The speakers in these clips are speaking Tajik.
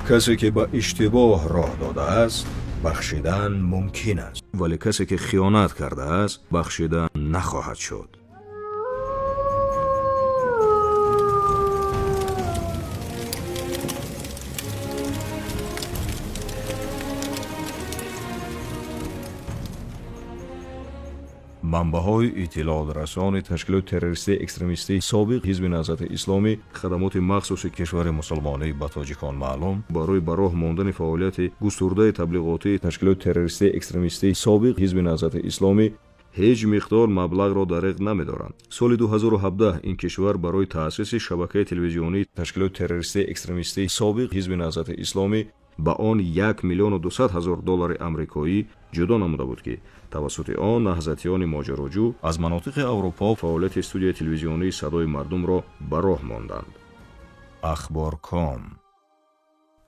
Касе ки ба иштибоҳ роҳ додааст, бахшидан мумкин аст, вале касе ки хиёнат кардааст, бахшида нахоҳад шуд. Манбаъҳои иттилоотрасони ташкилоти террористии экстремистии собиқ Ҳизби Наҳзати Исломӣ, хадамоти махсуси кишвари мусулмонӣ ба тоҷикон маълум, барои ба роҳ мондани фаъолияти густурдаи таблиғотии ташкилоти террористии экстремистии собиқ Ҳизби Наҳзати Исломӣ ҳеҷ миқдор маблағро дариғ намедоранд. Соли 2017 ин кишвар барои таъсиси шабакаи телевизионии ташкилоти террористии экстремистии собиқ Ҳизби Наҳзати Исломӣ ба он 1 миллиону 200 ҳазор доллари амрикоӣ ҷудо намуда буд, ки тавассути он наҳзатиёни моҷароҷӯ аз манотиқи Аврупо фаъолияти студияи телевизионии «Садои мардумро» ба роҳ монданд. Ахборком.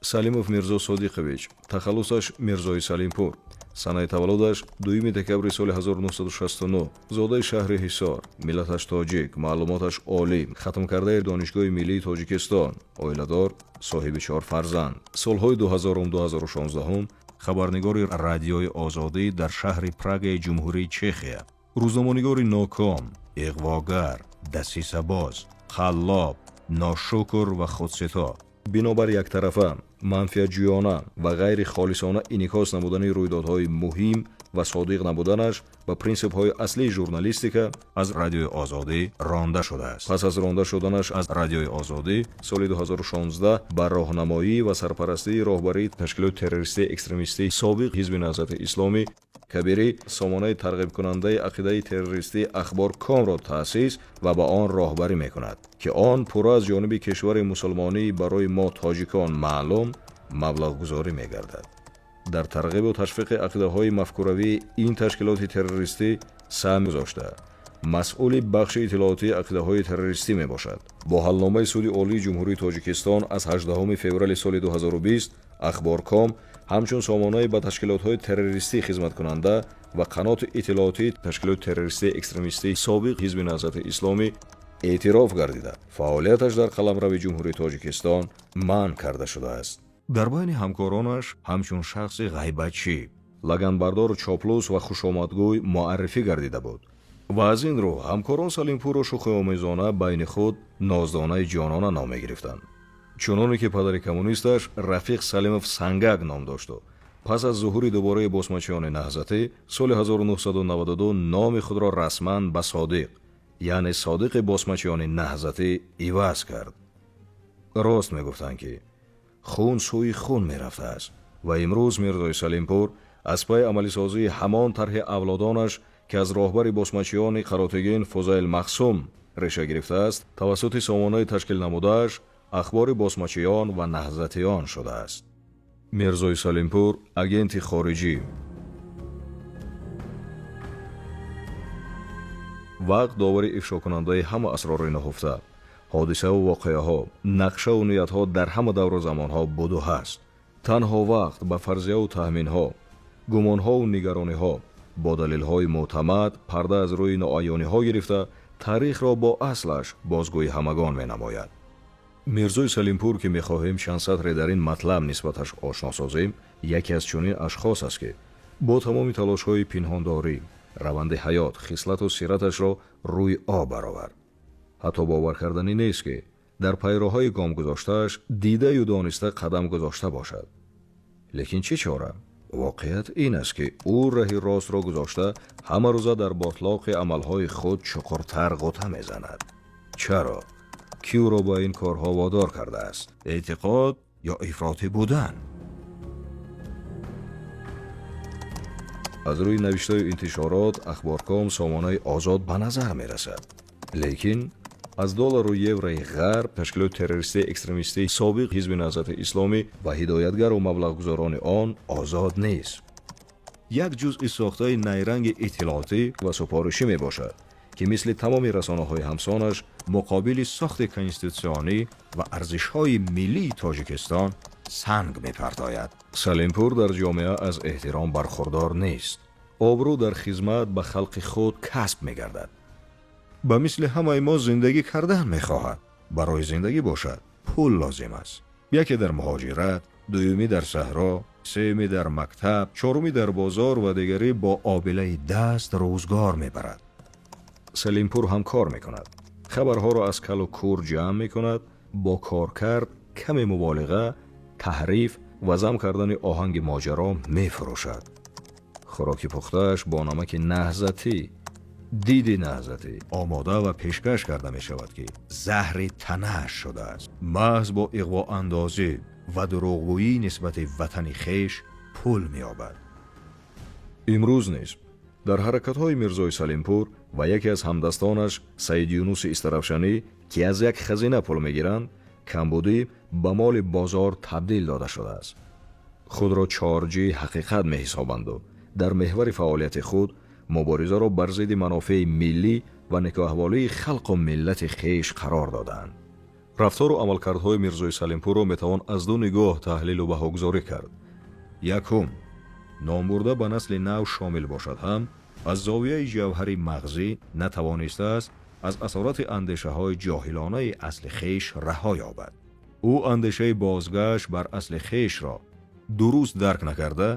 Салимов Мирзо Содиқович, тахаллусаш Мирзои Салимпур, санаи таваллудаш 2 декабри соли 1969, зодаи шаҳри Ҳисор, миллаташ тоҷик, маълумоташ олӣ, хатмкардаи Донишгоҳи миллии Тоҷикистон, оиладор, соҳиби чор фарзанд. Солҳои 2000-2016 хабарнигори Радиои Озодӣ дар шаҳри Прагаи Ҷумҳурии Чехия, рӯзноманигори ноком, иғвогар, дасисабоз, қаллоб, ношукр ва худсито, бинобар яктарафа, манфиатҷӯёна ва ғайри холисона инъикос намудани рӯйдодҳои муҳим ва содиқ набуданаш ба принсипҳои аслии журналистика аз Радиои Озодӣ ронда шудааст. Пас аз ронда шуданаш аз Радиои Озодӣ, соли 2016 ба роҳнамоӣ ва сарпарастии роҳбарии ташкилоти террористии экстремистии собиқ Ҳизби Наҳзати Исломӣ Кабирӣ сомонаи тарғибкунандаи ақидаи террористии Ахбор Комро таъсис ва ба он роҳбарӣ мекунад, ки он пурра аз ҷониби кишвари мусулмонӣ барои мо тоҷикон маълум маблағгузорӣ мегардад. Дар тарғибу ташвиқи ақидаҳои мафкуравии ин ташкилоти террористӣ саҳм гузошта, масъули бахши иттилоотии ақидаҳои террористӣ мебошад. Бо ҳалномаи Суди Олии Ҷумҳурии Тоҷикистон аз 18 феврали соли 2020 Ахборком ҳамчун сомонаи ба ташкилотҳои террористӣ хизматкунанда ва қаноти иттилоотии ташкилоти террористии экстремистии собиқ Ҳизби Наҳзати Исломӣ эътироф гардида, фаъолияташ дар қаламрави Ҷумҳурии Тоҷикистон манъ карда шудааст. Дар байни ҳамкоронаш ҳамчун шахси ғайбатчӣ, лаганбардору чоплус ва хушомадгӯй муаррифӣ гардида буд ва аз ин рӯ ҳамкорон Салимпурро шӯхиомезона байни худ Ноздонаи ҷонона ном мегирифтанд, чуноне ки падари коммунисташ Рафиқ Салимов Сангак ном дошту пас аз зуҳури дубораи босмачиёни наҳзатӣ соли 1992 номи худро расман ба Содиқ, яъне Содиқи босмачиёни наҳзатӣ иваз кард. Рост мегуфтанд, ки хун сӯи хун мерафтааст ва имрӯз Мирзои Салимпур аз пайи амалисозии ҳамон тарҳи авлодонаш, ки аз роҳбари босмачиёни Қаротегин Фузайл Махсум реша гирифтааст, тавассути сомонаи ташкил намудааш Ахбори босмачиён ва наҳзатиён шудааст. Мирзои Салимпур агенти хориҷӣ. Вақт довари ифшокунандаи ҳама асрори наҳуфта, ҳодисаву воқеаҳо, нақшаву ниятҳо дар ҳама давру замонҳо буду ҳаст. Танҳо вақт ба фарзияву таҳминҳо, гумонҳову нигарониҳо бо далелҳои мӯътамад парда аз рӯи ноаёниҳо гирифта, таърихро бо аслаш бозгӯи ҳамагон менамояд. Мирзои Салимпур, ки мехоҳем чанд сатре дар ин матлаб нисбаташ ошно созем, яке аз чунин ашхос аст, ки бо тамоми талошҳои пинҳондорӣ раванди ҳаёт, хислату сираташро рӯи об баровард. Ҳатто боваркарданӣ нест, ки дар пайроҳаи гом гузоштааш дидаю дониста қадам гузошта бошад. Лекин чӣ чора, воқеият ин аст, ки ӯ раҳи ростро гузошта, ҳамарӯза дар ботлоқи амалҳои худ чуқуртар ғута мезанад. Чаро? Кӣ ӯро ба ин корҳо водор кардааст? Эътиқод ё ифротӣ будан? Аз рӯи навиштаю интишорот Ахборком сомонаи озод ба назар мерасад, лекин аз доллару еврои ғарб ташкилоти террористии экстремистии собиқ Ҳизби Наҳзати Исломӣ ва ҳидоятгару маблағгузорони он озод нест. Як ҷузъи сохтаи найранги иттилоотӣ ва супоришӣ мебошад, ки мисли тамоми расонаҳои ҳамсонаш муқобили сохти конститутсионӣ ва арзишҳои миллии Тоҷикистон санг мепартояд. Салимпур дар ҷомеа аз эҳтиром бархурдор нест. Обрӯ дар хизмат ба халқи худ касб мегардад. Ба мисли ҳамаи мо зиндагӣ кардан мехоҳад. Барои зиндагӣ бошад, пул лозим аст. Яке дар муҳоҷират, Дуюмӣ дар саҳро, сеюмӣ дар мактаб, чорумӣ дар бозор ва дигарӣ бо обилаи даст рӯзгор мебарад. Салимпур ҳам кор мекунад. Хабарҳоро аз калу кур ҷамъ мекунад, бо коркард, каме муболиға, таҳриф ва зам кардани оҳанги моҷаро мефурӯшад. Хӯроки пухтааш бо намаки наҳзатӣ, диди наҳзатӣ омода ва пешкаш карда мешавад, ки заҳри танааш шудааст. Маҳз бо иғвоандозӣ ва дурӯғгӯӣ нисбати ватани хеш пул меёбад. Имрӯз низ дар ҳаракатҳои Мирзои Салимпур ва яке аз ҳамдастонаш Саид Юнуси Истаравшанӣ, ки аз як хазина пул мегиранд, камбудӣ ба моли бозор табдил дода шудааст. Худро чорҷии ҳақиқат меҳисобанду дар меҳвари фаъолияти худ муборизаро бар зидди манофеи миллӣ ва некӯаҳволии халқу миллати хеш қарор додаанд. Рафтору амалкардҳои Мирзои Салимпурро метавон аз ду нигоҳ таҳлилу баҳогузорӣ кард. Якум, номбурда ба насли нав шомил бошад ҳам, аз зовияи ҷавҳари мағзӣ натавонистааст аз асорати андешаҳои ҷоҳилонаи асли хеш раҳо ёбад. Ӯ андешаи бозгашт бар асли хешро дуруст дарк накарда,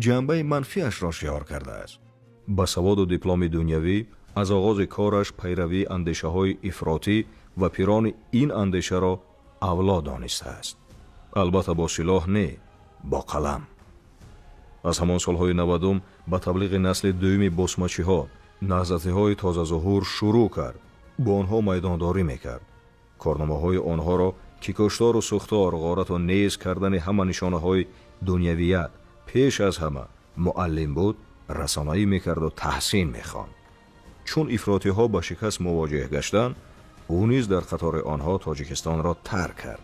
ҷанбаи манфиашро шиёр кардааст. Ба саводу дипломи дунявӣ аз оғози кораш пайравии андешаҳои ифротӣ ва пирони ин андешаро авло донистааст. Албатта, бо силоҳ не, бо қалам. Аз ҳамон солҳои 90-ум ба таблиғи насли дуюми босмачиҳо, наҳзатиҳои тозазуҳур шурӯъ кард, бо онҳо майдондорӣ мекард. Корномаҳои онҳоро, ки куштору сӯхтор, ғорату нез кардани ҳама нишонаҳои дунявият, пеш аз ҳама муаллим буд, расонаӣ мекарду таҳсин мехонд. Чун ифротиҳо ба шикаст мувоҷеҳ гаштанд, ӯ низ дар қатори онҳо Тоҷикистонро тарк кард.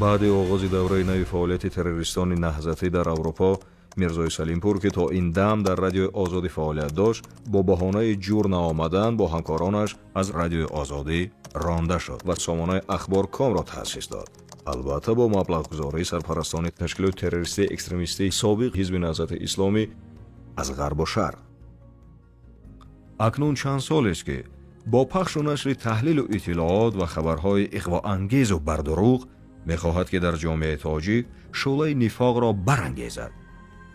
Баъди оғози давраи нави фаъолияти террористони наҳзатӣ дар Аврупо, Мирзои Салимпур, ки то ин дам дар Радиои Озодӣ фаъолият дошт, бо баҳонаи ҷур наомадан бо ҳамкоронаш аз Радиои Озодӣ ронда шуд ва сомонаи Ахбор комро таъсис дод. Албатта, бо маблағгузории сарпарастони ташкилоти террористии экстремистии собиқ Ҳизби Наҳзати Исломӣ аз ғарбу шарқ. Акнун чанд солест, ки бо пахшу нашри таҳлилу иттилоот ва хабарҳои иғвоангезу бардурӯғ мехоҳад, ки дар ҷомеаи тоҷик шӯълаи нифоқро барангезад.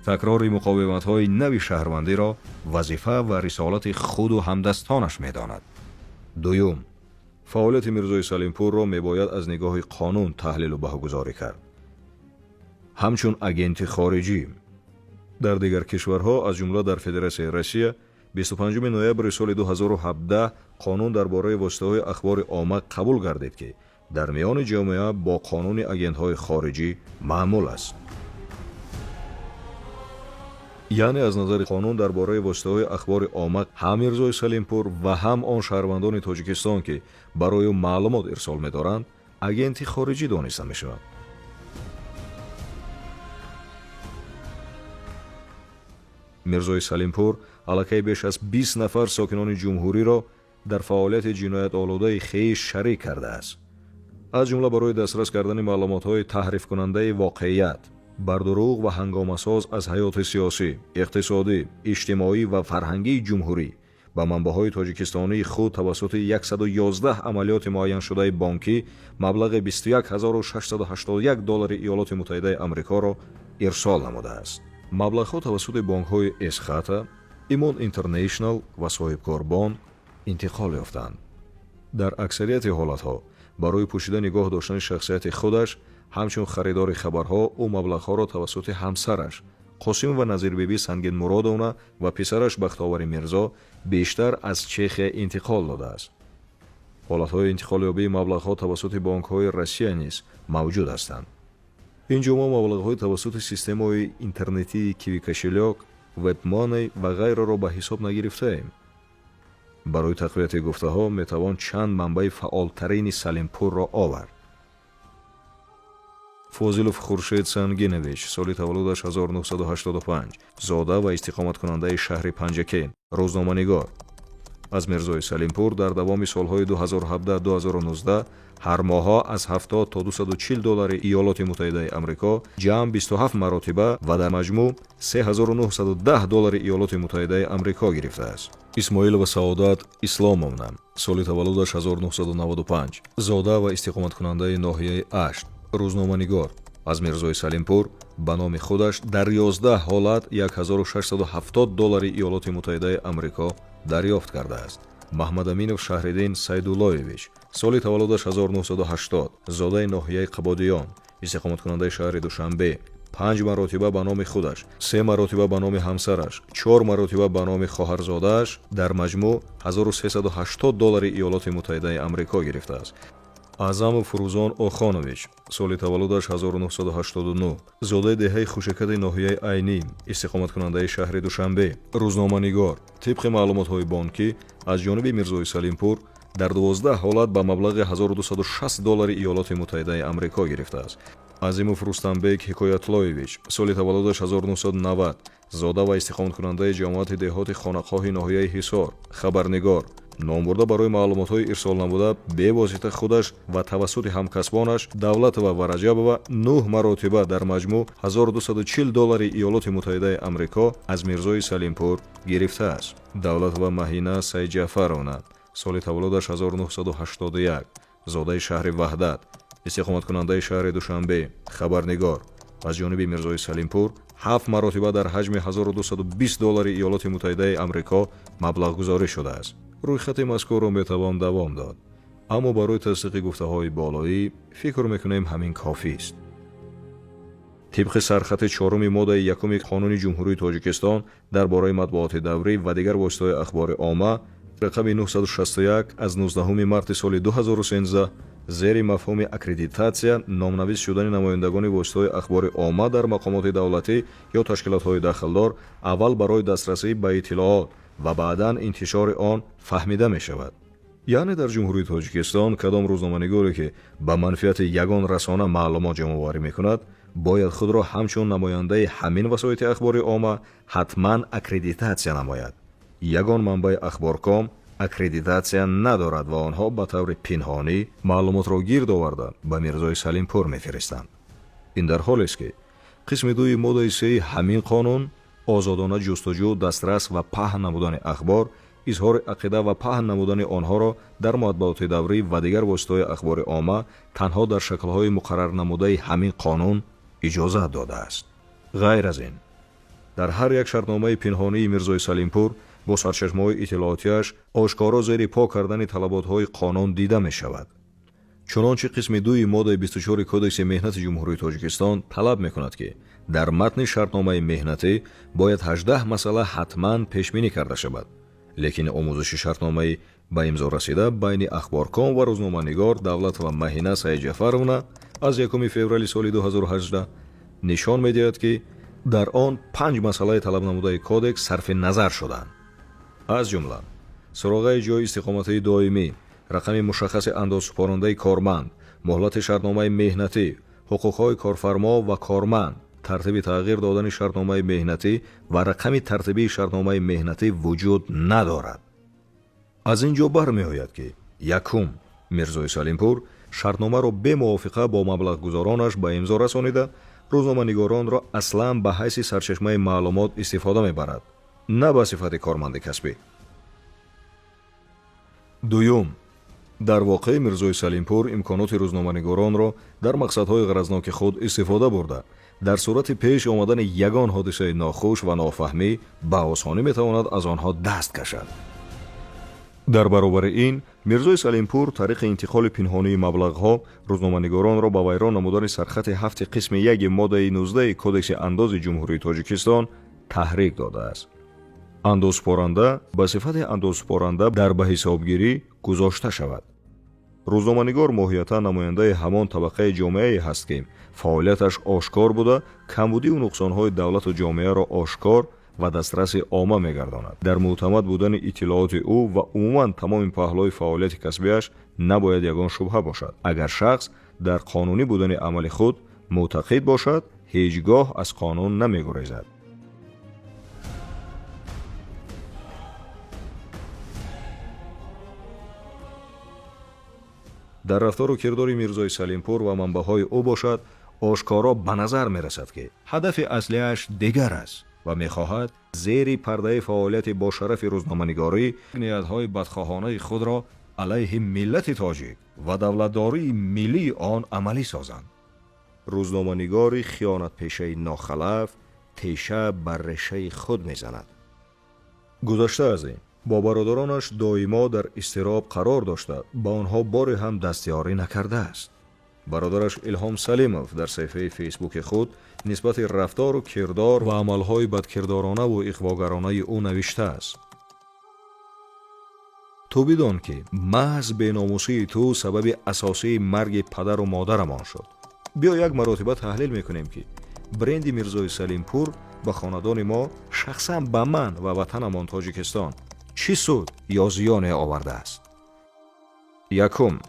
Такрори муқовиматҳои нави шаҳрвандиро вазифа ва рисолати худу ҳамдастонаш медонад. Дуюм, фаъолияти Мирзои Салимпурро мебояд аз нигоҳи қонун таҳлилу баҳогузорӣ кард. Ҳамчун агенти хориҷӣ дар дигар кишварҳо, аз ҷумла дар Федератсияи Россия, 25 ноябри соли 2017 қонун дар бораи воситаҳои ахбори омма қабул гардид, ки дар миёни ҷомеа бо қонуни агентҳои хориҷӣ маъмул аст. Яъне аз назари қонун дар бораи воситаҳои ахбори омма ҳам Мирзои Салимпур ва ҳам он шаҳрвандони Тоҷикистон, ки барои ӯ маълумот ирсол медоранд, агенти хориҷӣ дониста мешаванд. Мирзои Салимпур аллакай беш аз 20 нафар сокинони ҷумҳуриро дар фаъолияти ҷиноятолудаи хеш шарик кардааст, аз ҷумла барои дастрас кардани маълумотҳои таҳрифкунандаи воқеият, бардурӯғ ва ҳангомасоз аз ҳаёти сиёсӣ, иқтисодӣ, иҷтимоӣ ва фарҳангии ҷумҳурӣ ба манбаъҳои тоҷикистонии худ тавассути 111 амалиёти муайяншудаи бонкӣ маблағи 21 681 доллари Иёлоти Муттаҳидаи Амрикоро ирсол намудааст. Маблағҳо тавассути бонкҳои Эсхата, Имон Интернешнал ва Соҳибкорбонк интиқол ёфтанд. Дар аксарияти ҳолатҳо барои пӯшида нигоҳ доштани шахсияти худаш ҳамчун харидори хабарҳо, ӯ маблағҳоро тавассути ҳамсараш Қосимова Назирбибӣ Сангинмуродовна ва писараш Бахтовари Мирзо бештар аз Чехия интиқол додааст. Ҳолатҳои интиқолёбии маблағҳо тавассути бонкҳои Россия низ мавҷуд ҳастанд. Ин ҷо мо маблағҳои тавассути системаҳои интернетии Киви кошелёк, Вебмоней ва ғайраро ба ҳисоб нагирифтаем. Барои тақвияти гуфтаҳо метавон чанд манбаи фаъолтарини Салимпурро овард. Фозилов Хуршед Сангинович, соли таваллудаш 1985, зода ва истиқоматкунандаи шаҳри Панҷакент, рӯзноманигор, аз Мирзои Салимпур дар давоми солҳои 2017-2019 ҳар моҳҳо аз 70 то 240 доллари Иёлоти Муттаҳидаи Амрико ҷамъ 27 маротиба ва дар маҷмӯъ 3910 доллари Иёлоти Муттаҳидаи Амрико гирифтааст. Исмоилова Саодат Исломовна, соли таваллудаш 1995, зода ва истиқоматкунандаи ноҳияи Ашт. Рӯзноманигор, аз Мирзои Салимпур ба номи худаш дар 11 ҳолат 1670 доллари Иёлоти Муттаҳидаи Амрико дарёфт кардааст. Маҳмадаминов Шаҳриддин Сайдуллоевич, соли таваллудаш 1980, зодаи ноҳияи Қабодиён, истиқоматкунандаи шаҳри Душанбе, 5 маротиба ба номи худаш, 3 маротиба ба номи ҳамсараш, 4 маротиба ба номи хоҳарзодааш дар маҷмӯъ 1380 доллари Иёлоти Муттаҳидаи Амрико гирифтааст. Аъзамов Фурӯзон Охонович, соли таваллудаш 1989, зодаи деҳаи Хушакади ноҳияи Айнӣ, истиқоматкунандаи шаҳри Душанбе, рӯзноманигор, тибқи маълумотҳои бонкӣ аз ҷониби Мирзои Салимпур дар 12 ҳолат ба маблағи 1260 доллари Иёлоти Муттаҳидаи Амрико гирифтааст. Азимов Рустамбек Ҳикоятлоевич, соли таваллудаш 1990, зода ва истиқоматкунандаи ҷамоати деҳоти Хонақоҳи ноҳияи Ҳисор, хабарнигор, номбурда барои маълумотҳои ирсол намуда бевосита худаш ва тавассути ҳамкасбонаш Давлатова ва Раҷабова 9 маротиба дар маҷмӯъ 1240 доллари Иёлоти Муттаҳидаи Амрико аз Мирзои Салимпур гирифтааст. Давлатова Маҳина Сайҷафаровна, соли таваллудаш 1981, зодаи шаҳри Ваҳдат, истиқоматкунандаи шаҳри Душанбе, хабарнигор, аз ҷониби Мирзои Салимпур 7 маротиба дар ҳаҷми 1220 доллари Иёлоти Муттаҳидаи Амрико маблағгузорӣ шудааст. Рӯйхати мазкурро метавон давом дод, аммо барои тасдиқи гуфтаҳои болоӣ фикр мекунем ҳамин кофист. Тибқи сархати чоруми моддаи якуми Қонуни Ҷумҳурии Тоҷикистон дар бораи матбуоти даврӣ ва дигар воситаҳои ахбори омма рақами 961 аз 19 марти соли 2013 зери мафҳуми аккредитатсия номнавис шудани намояндагони воситаҳои ахбори омма дар мақомоти давлатӣ ё ташкилотҳои дахлдор аввал барои дастрасӣ ба иттилоот ва баъдан интишори он фаҳмида мешавад. Яъне дар Ҷумҳурии Тоҷикистон кадом рӯзноманигоре ки ба манфиати ягон расона маълумот ҷамъоварӣ мекунад, бояд худро ҳамчун намояндаи ҳамин васоити ахбори омма ҳатман аккредитатсия намояд. Ягон манбаи ахборком аккредитатсия надорад ва онҳо ба таври пинҳонӣ маълумотро гирд оварда ба Мирзои Салимпур мефиристанд. Ин дар ҳолест ки қисми дуи моддаи сеи ҳамин қонун озодона ҷустуҷӯ, дастрас ва паҳн намудани ахбор, изҳори ақида ва паҳн намудани онҳоро дар матбуоти даврӣ ва дигар воситаҳои ахбори омма танҳо дар шаклҳои муқаррарнамудаи ҳамин қонун иҷозат додааст. Ғайр аз ин, дар ҳар як шартномаи пинҳонии Мирзои Салимпур бо сарчашмаҳои иттилоотиаш ошкоро зери по кардани талаботҳои қонун дида мешавад. Чунончи қисми дуи моддаи 24 Кодекси меҳнати Ҷумҳурии Тоҷикистон талаб мекунад, ки дар матни шартномаи меҳнатӣ бояд 18 масъала ҳатман пешбинӣ карда шавад, лекин омӯзиши шартномаи ба имзо расида байни ахборком ва рӯзноманигор Давлатова Маҳина Саидҷафаровна аз 1 феврали соли 2018 нишон медиҳад, ки дар он 5 масъалаи талабнамудаи кодекс сарфи назар шуданд. Аз ҷумла суроғаи ҷойи истиқоматии доимӣ, рақами мушаххаси андозсупорандаи корманд, муҳлати шартномаи меҳнатӣ, ҳуқуқҳои корфармо ва корманд, тартиби тағйир додани шартномаи меҳнатӣ ва рақами тартибии шартномаи меҳнатӣ вуҷуд надорад. Аз ин ҷо бармеояд, ки якум, Мирзои Салимпур шартномаро бемувофиқа бо маблағгузоронаш ба имзо расонида, рӯзноманигоронро аслан ба ҳайси сарчашмаи маълумот истифода мебарад, на ба сифати корманди касбӣ. Дуюм, дар воқеъ Мирзои Салимпур имконоти рӯзноманигоронро дар мақсадҳои ғаразноки худ истифода бурда, дар сурати пеш омадани ягон ҳодисаи нохуш ва нофаҳмӣ ба осонӣ метавонад аз онҳо даст кашад. Дар баробари ин, Мирзои Салимпур тариқи интиқоли пинҳонии маблағҳо рӯзноманигоронро ба вайрон намудани сархати ҳафти қисми яки моддаи 19 Кодекси андози Ҷумҳурии Тоҷикистон таҳрик додааст. Андозсупоранда ба сифати андозсупоранда дар ба ҳисобгирӣ гузошта шавад. Рӯзноманигор моҳиятан намояндаи ҳамон табақаи ҷомеае ҳаст, ки фаъолияташ ошкор буда, камбудиву нуқсонҳои давлату ҷомеаро ошкор ва дастраси омма мегардонад. Дар мӯътамад будани иттилооти ӯ ва умуман тамоми паҳлӯи фаъолияти касбиаш набояд ягон шубҳа бошад. Агар шахс дар қонунӣ будани амали худ мӯътақид бошад, ҳеҷ гоҳ аз қонун намегурезад. Дар рафтору кирдори Мирзои Салимпур ва манбаъҳои ӯ бошад, ошкоро ба назар мерасад, ки ҳадафи аслиаш дигар аст ва мехоҳад зери пардаи фаъолияти бошарафи рӯзноманигорӣ ниятҳои бадхоҳонаи худро алайҳи миллати тоҷик ва давлатдории миллии он амалӣ созанд. Рӯзноманигори хиёнатпешаи нохалаф теша бар решаи худ мезанад. Гузашта аз ин, бо бародаронаш доимо дар изтироб қарор дошта, ба онҳо боре ҳам дастёрӣ накардааст. Бародараш Илҳом Салимов дар саҳифаи Фейсбуки худ нисбати рафтору кирдор ва амалҳои бадкирдоронаву иғвогаронаи ӯ навиштааст: Ту бидон, ки маҳз беномусии ту сабаби асосии марги падару модарамон шуд. Биё, як маротиба таҳлил мекунем, ки бренди Мирзои Салимпур ба хонадони мо, шахсан ба ман ва ватанамон Тоҷикистон чӣ суд ё зиёне овардааст. Якум,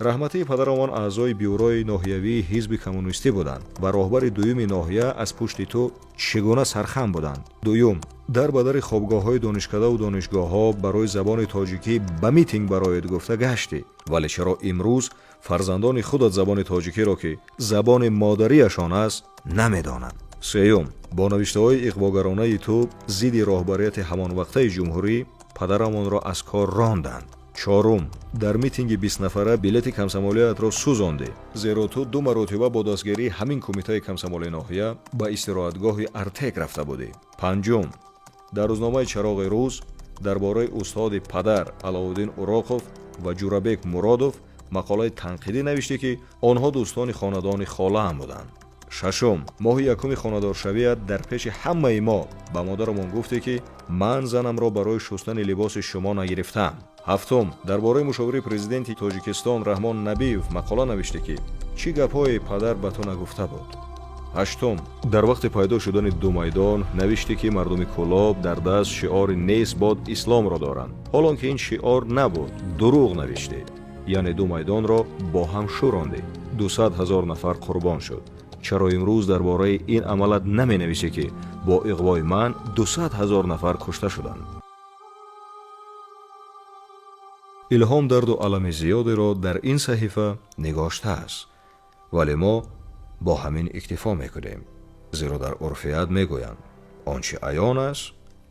раҳматии падарамон аъзои бюрои ноҳиявии ҳизби коммунистӣ буданд ва роҳбари дуюми ноҳия аз пушти ту чӣ гуна сархам буданд. Дуюм, дар ба дари хобгоҳҳои донишкадаву донишгоҳҳо барои забони тоҷикӣ ба митинг бароед гуфта гаштӣ, вале чаро имрӯз фарзандони худат забони тоҷикиро, ки забони модариашон аст, намедонанд? Сеюм, бо навиштаҳои иғвогаронаи ту зидди роҳбарияти ҳамонвақтаи ҷумҳурӣ падарамонро аз кор ронданд. Чорум, дар митинги 20 нафара билети комсомолиятро сӯзондӣ, зеро ту ду маротиба бо дастгирии ҳамин кумитаи комсомоли ноҳия ба истироҳатгоҳи Артек рафта будӣ. Панҷум, дар рӯзномаи «Чароғи рӯз» дар бораи устоди падар Аловуддин Уроқов ва Ҷурабек Муродов мақолаи танқидӣ навиштӣ, ки онҳо дӯстони хонадони холаам буданд. Шашум, моҳи якуми хонадоршавият дар пеши ҳамаи мо ба модарамон гуфте, ки ман занамро барои шустани либоси шумо нагирифтам. Ҳафтум, дар бораи мушовири президенти Тоҷикистон Раҳмон Набиев мақола навиштӣ, ки чӣ гапҳое падар ба ту нагуфта буд. Ҳаштум, дар вақти пайдо шудани ду майдон навиштӣ, ки мардуми Кӯлоб дар даст шиори «Нест бод исломро» доранд, ҳолон ки ин шиор набуд, дурӯғ навиштӣ, яъне ду майдонро бо ҳам шӯрондӣ, 200 000 нафар қурбон шуд. Чаро имрӯз дар бораи ин амалат наменависӣ, ки бо иғвои ман 200 000 нафар кушта шуданд? Илҳом дарду алами зиёдеро дар ин саҳифа нигоштааст, вале мо бо ҳамин иктифо мекунем, зеро дар урфият мегӯянд: он чи аён аст,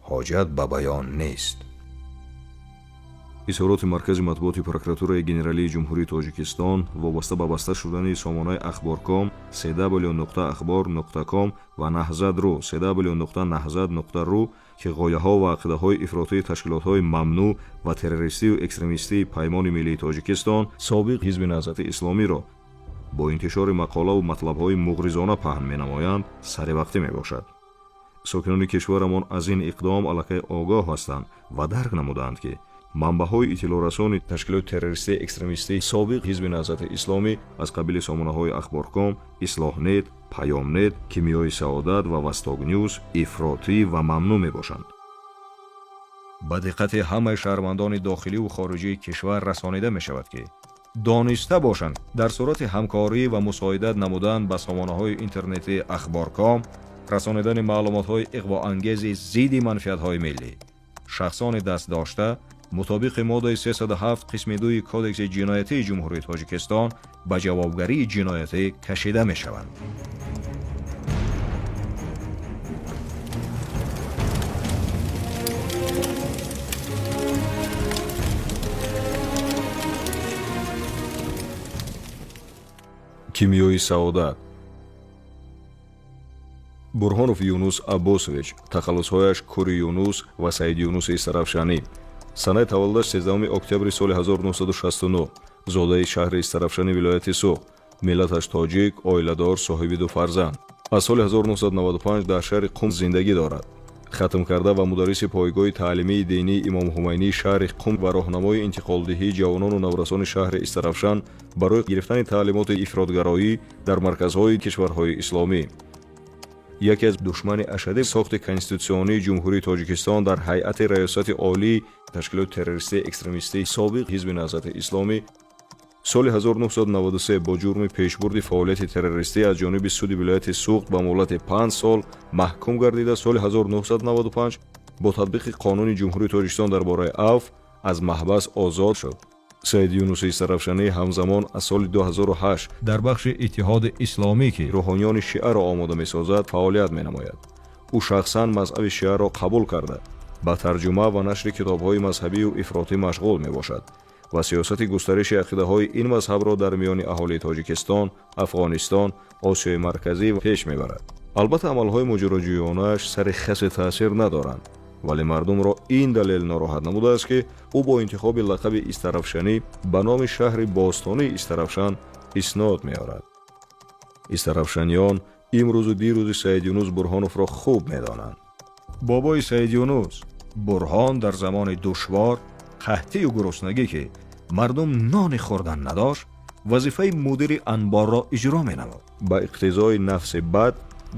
ҳоҷат ба баён нест. Изҳороти Маркази матбуоти Прокуратураи Генералии Ҷумҳурии Тоҷикистон вобаста ба баста шудани сомонаи Ахборком cw.ахбор.ком ва Наҳзат ру cw.наҳзат.ру, ки ғояҳо ва ақидаҳои ифротии ташкилотҳои мамнӯъ ва террористию экстремистии Паймони миллии Тоҷикистон, собиқ Ҳизби Наҳзати Исломиро бо интишори мақолаву матлабҳои муғризона паҳн менамоянд, саривақтӣ мебошад. Сокинони кишварамон аз ин иқдом аллакай огоҳ ҳастанд ва дарк намуданд, ки манбаъҳои иттилоърасони ташкилоти террористии экстремистии собиқ Ҳизби Наҳзати Исломӣ аз қабили сомонаҳои Ахборком, Ислоҳнет, Паёмнет, Кимиёи саодат ва Востокнюз ифротӣ ва мамнӯъ мебошанд. Ба диққати ҳамаи шаҳрвандони дохиливу хориҷии кишвар расонида мешавад, ки дониста бошанд, дар сурати ҳамкорӣ ва мусоидат намудан ба сомонаҳои интернетии Ахборком, расонидани маълумотҳои иғвоангези зидди манфиатҳои миллӣ, шахсони дастдошта мутобиқи моддаи 307 қисми 2 Кодекси ҷиноятии Ҷумҳурии Тоҷикистон ба ҷавобгарии ҷиноятӣ кашида мешаванд. Кимиёи саодат. Бурҳонов Юнус Аббосович, тахаллусҳояш Кури Юнус ва Саид Юнуси Истаравшанӣ, санаи таваллудаш 13 октябри соли 1969, зодаи шаҳри Истаравшани вилояти Суғд, миллаташ тоҷик, оиладор, соҳиби ду фарзанд, аз соли 1995 дар шаҳри Қум зиндагӣ дорад. Хатмкарда ва мударриси пойгоҳи таълимии динии Имом Ҳумайнии шаҳри Қум ва роҳнамои интиқолдиҳии ҷавонону наврасони шаҳри Истаравшан барои гирифтани таълимоти ифротгароӣ дар марказҳои кишварҳои исломӣ, яке аз душмани ашаддии сохти конститутсионии Ҷумҳурии Тоҷикистон, дар ҳайати Раёсати Олии ташкилоти террористии экстремистии собиқ Ҳизби Наҳзати Исломӣ соли 1993 бо ҷурми пешбурди фаъолияти террористӣ аз ҷониби суди вилояти Суғд ба муҳлати 5 сол маҳкум гардида, соли 1995 бо татбиқи Қонуни Ҷумҳурии Тоҷикистон дар бораи афв аз маҳбас озод шуд. Саид Юнуси Истаравшанӣ ҳамзамон аз соли 2008 дар бахши Иттиҳоди Исломӣ, ки рӯҳониёни шиаро омода месозад, фаъолият менамояд. Ӯ шахсан мазҳаби шиаро қабул карда, ба тарҷума ва нашри китобҳои мазҳабию ифротӣ машғул мебошад. Ва сиёсати густариши ақидаҳои ин мазҳабро дар миёни аҳолии Тоҷикистон, Афғонистон, Осиёи Марказӣ пеш мебарад. Албатта, амалҳои моҷароҷӯёнааш сари хасе таъсир надоранд, вале мардумро ин далел нороҳат намудааст, ки ӯ бо интихоби лақаби Истарафшанӣ ба номи шаҳри бостонии Истарафшан иснод меорад. Истарафшаниён имрӯзу дирӯзи Саид Юнус Бурҳоновро хуб медонанд. Бобои Саид Юнус Бурҳон дар замони душвор, қаҳтию гуруснагӣ, ки мардум нони хӯрдан надошт, вазифаи мудири анборро иҷро менамуд. Ба иқтизои нафси бад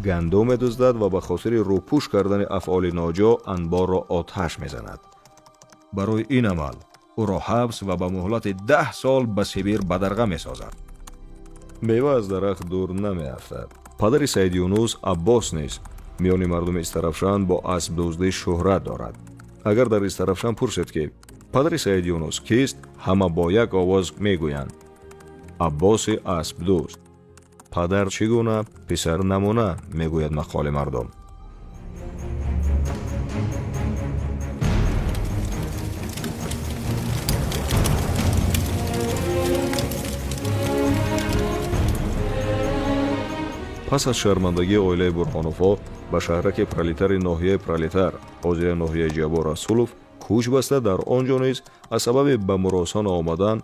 гандум медуздад ва ба хотири рӯпӯш кардани афъоли ноҷо анборро оташ мезанад. Барои ин амал ӯро ҳабс ва ба муҳлати 10 сол ба Сибир бадарға месозад. Мева аз дарахт дур намеафтад. Падари Саид Юнус Аббос низ миёни мардуми Истарафшан бо аспдуздӣ шӯҳрат дорад. Агар дар Истарафшан пурсед, ки падари Саид Юнус кист, ҳама бо як овоз мегӯянд: «Аббоси аспдузд». Падар чӣ гуна, писар намуна, мегӯяд мақоли мардум. Пас аз шармандагии оилаи Бурҳоновҳо ба шаҳраки Пролетари ноҳияи Пролетар, ҳозира ноҳияи Ҷаббор Расулов, кӯч баста, дар он ҷо низ аз сабаби ба муроса наомадан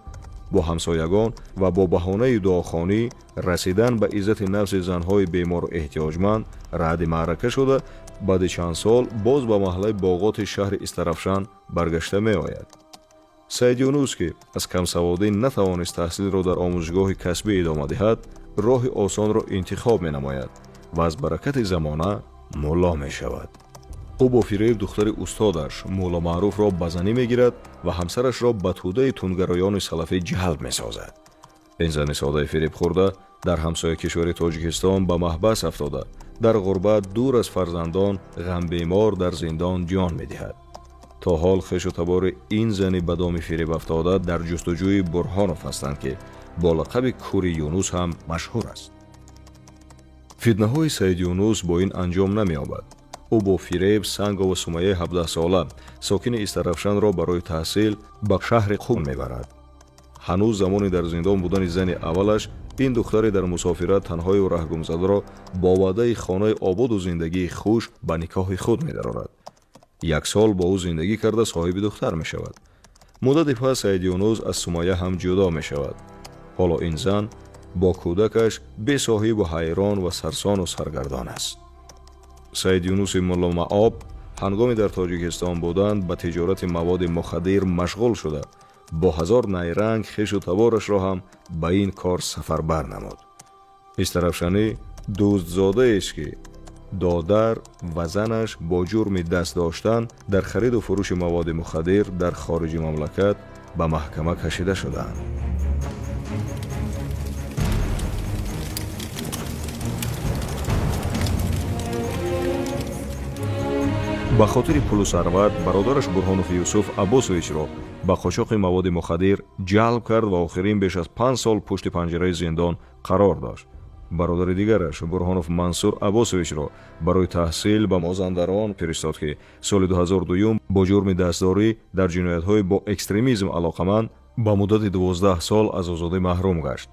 бо ҳамсоягон ва бо баҳонаи дуохонӣ расидан ба иззати нафси занҳои бемору эҳтиёҷманд раъди маърака шуда, баъди чанд сол боз ба маҳаллаи Боғоти шаҳри Истарафшан баргашта меояд. Саид Юнус, ки аз камсаводӣ натавонист таҳсилро дар омӯзишгоҳи касбӣ идома диҳад, роҳи осонро интихоб менамояд ва аз баракати замона мулло мешавад. Ӯ бо фиреб духтари устодаш Мулло Маъруфро ба занӣ мегирад ва ҳамсарашро ба тӯдаи тундгароёни салафӣ ҷалб месозад. Ин зани содаи фиребхӯрда дар ҳамсоя кишвари Тоҷикистон ба маҳбас афтода, дар ғурбат, дур аз фарзандон, ғамбемор дар зиндон ҷон медиҳад. То ҳол хешу табори ин зани ба доми фиреб афтода дар ҷустуҷӯи Бурҳонов ҳастанд, ки бо лақаби Кури Юнус ҳам машҳур аст. Фитнаҳои Саид Юнус бо ин анҷом намеёбад. Ӯ бо фиреб Сангова Сумайяи 17сола, сокини Истарафшанро барои таҳсил ба шаҳри Қум мебарад. Ҳанӯз замони дар зиндон будани зани аввалаш ин духтаре дар мусофират танҳою раҳгумзадаро бо ваъдаи хонаи ободу зиндагии хуш ба никоҳи худ медарорад. Як сол бо ӯ зиндагӣ карда, соҳиби духтар мешавад. Муддате пас Саид Юнус аз Сумайя ҳам ҷудо мешавад. Ҳоло ин зан бо кӯдакаш бесоҳибу ҳайрон ва сарсону саргардон аст. Саид Юнуси Мулломаоб ҳангоми дар Тоҷикистон буданд ба тиҷорати маводи мухаддир машғул шуда, бо ҳазор найранг хешу таборашро ҳам ба ин кор сафарбар намуд. Истарафшанӣ дӯстзодаест, ки додар ва занаш бо ҷурми даст доштан дар хариду фурӯши маводи мухаддир дар хориҷи мамлакат ба маҳкама кашида шудаанд. Ба хотири пулу сарват бародараш Бурҳонов Юсуф Аббосовичро ба қочоқи маводи мухаддир ҷалб кард ва охирин беш аз 5 сол пушти панҷараи зиндон қарор дошт. Бародари дигараш Бурҳонов Мансур Аббосовичро барои таҳсил ба Мозандарон фиристод, ки соли 2002 бо ҷурми дастдорӣ дар ҷиноятҳои бо экстремизм алоқаманд ба муддати 12 сол аз озодӣ маҳрум гашт.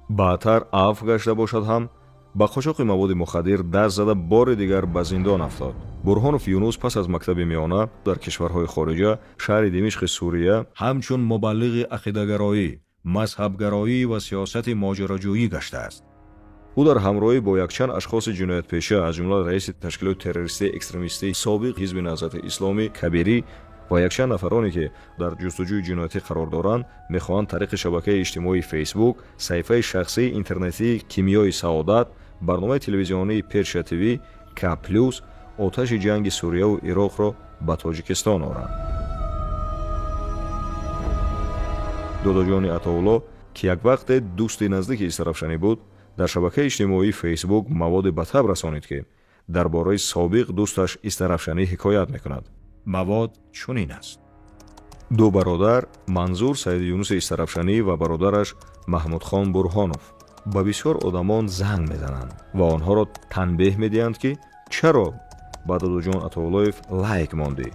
Баъдтар афв гашта бошад ҳам, ба қочоқи маводи мухаддир даст зада, бори дигар ба зиндон афтод. Бурҳонов Юнус пас аз мактаби миёна дар кишварҳои хориҷа, шаҳри Димишқи Сурия, ҳамчун мубаллиғи ақидагароӣ, мазҳабгароӣ ва сиёсати моҷароҷӯӣ гаштааст. Ӯ дар ҳамроҳӣ бо якчанд ашхоси ҷиноятпеша, аз ҷумла раиси ташкилоти террористии экстремистии собиқ Ҳизби Наҳзати Исломӣ Кабирӣ ва якчанд нафароне, ки дар ҷустуҷӯи ҷиноятӣ қарор доранд, мехоҳанд тариқи шабакаи иҷтимоии Фейсбук, саҳифаи шахсии интернетии Кимиёи саодат, барномаи телевизионии Персия ТВ, К плюс оташи ҷанги Сурияву Ироқро ба Тоҷикистон оранд. Додоҷони Атоулло, ки як вақте дӯсти наздики Истарафшанӣ буд, дар шабакаи иҷтимоии Фейсбук маводе ба таб расонид, ки дар бораи собиқ дӯсташ Истарафшанӣ ҳикоят мекунад. Мавод чунин аст: ду бародар, Манзур Саиди Юнуси Истарафшанӣ ва бародараш Маҳмудхон Бурҳонов, ба бисёр одамон занг мезананд ва онҳоро танбеҳ медиҳанд, ки чаро ба Додуҷон Атоуллоев лайк мондӣ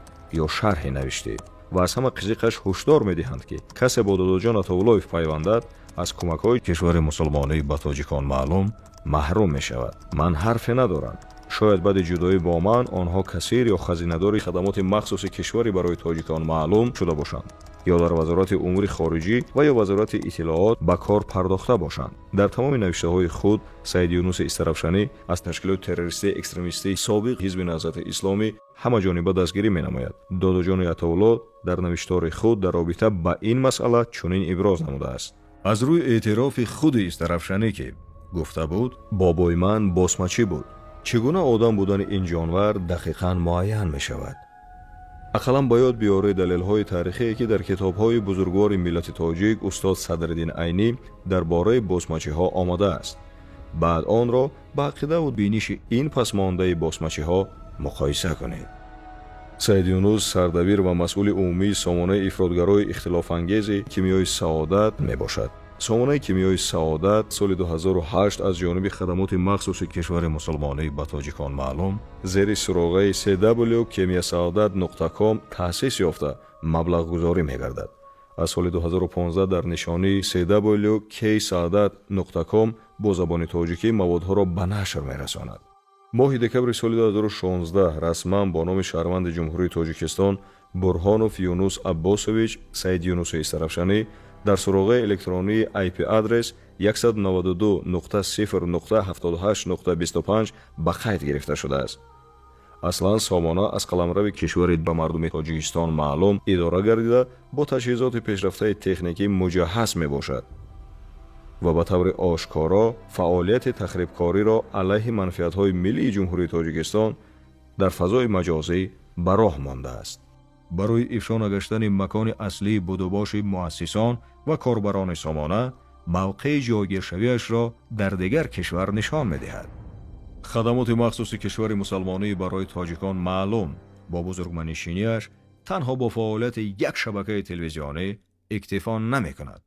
ё шарҳе навиштӣ. Ва аз ҳама қизиқаш, ҳушдор медиҳанд, ки касе бо Додоҷон Атоуллоев пайвандад, аз кӯмакҳои кишвари мусулмонӣ ба тоҷикон маълум маҳрум мешавад. Ман ҳарфе надорам. Шояд баъди ҷудоӣ бо ман онҳо кассир ё хазинадори хадамоти махсуси кишвари барои тоҷикон маълум шуда бошанд ё дар Вазорати умури хориҷӣ ва ё Вазорати иттилоот ба кор пардохта бошанд. Дар тамоми навиштаҳои худ Саид Юнуси Истаравшанӣ аз ташкилоти террористии экстремистии собиқ Ҳизби Наҳзати Исломӣ ҳамаҷониба дастгирӣ менамояд. Додоҷони Атоулло дар навиштори худ дар робита ба ин масъала чунин иброз намудааст: Аз рӯи эътирофи худи Истаравшанӣ, ки гуфта буд, бобои ман босмачӣ буд, чӣ гуна одам будани ин ҷонвар дақиқан муайян мешавад? Ақаллан ба ёд биёред далелҳои таърихие, ки дар китобҳои бузургвори миллати тоҷик устод Садриддин Айнӣ дар бораи босмачиҳо омадааст. Баъд онро ба ақидаву биниши ин пасмондаи босмачиҳо муқоиса кунед. Саид Юнус сардабир ва масъули умумии сомонаи ифротгарои ихтилофангези «Кимиёи саодат» мебошад. Сомонаи «Кимиёи саодат» соли 2008 аз ҷониби хадамоти махсуси кишвари мусулмонӣ ба тоҷикон маълум зери суроғаи cw кимиясаодат.com таъсис ёфта, маблағгузорӣ мегардад. Аз соли 2015 дар нишонии cw k саодат.com бо забони тоҷикӣ маводҳоро ба нашр мерасонад. Моҳи декабри соли 2016 расман бо номи шаҳрванди Ҷумҳурии Тоҷикистон Бурҳонов Юнус Аббосович Саид Юнуси Истаравшанӣ дар суроғаи электронии IP адрес 192.0.78.25 ба қайд гирифта шудааст. Аслан сомона аз қаламрави кишвари ба мардуми Тоҷикистон маълум идора гардида, бо таҷҳизоти пешрафтаи техникӣ муҷаҳҳаз мебошад ва ба таври ошкоро фаъолияти тахрибкориро алайҳи манфиатҳои миллии Ҷумҳурии Тоҷикистон дар фазои маҷозӣ ба роҳ мондааст. Барои ифшо нагаштани макони аслии будубоши муассисон ва корбарони сомона мавқеи ҷойгиршавиашро дар дигар кишвар нишон медиҳад. Хадамоти махсуси кишвари мусалмонӣ барои тоҷикон маълум бо бузургманишиниаш танҳо бо фаъолияти як шабакаи телевизионӣ иктифо намекунад.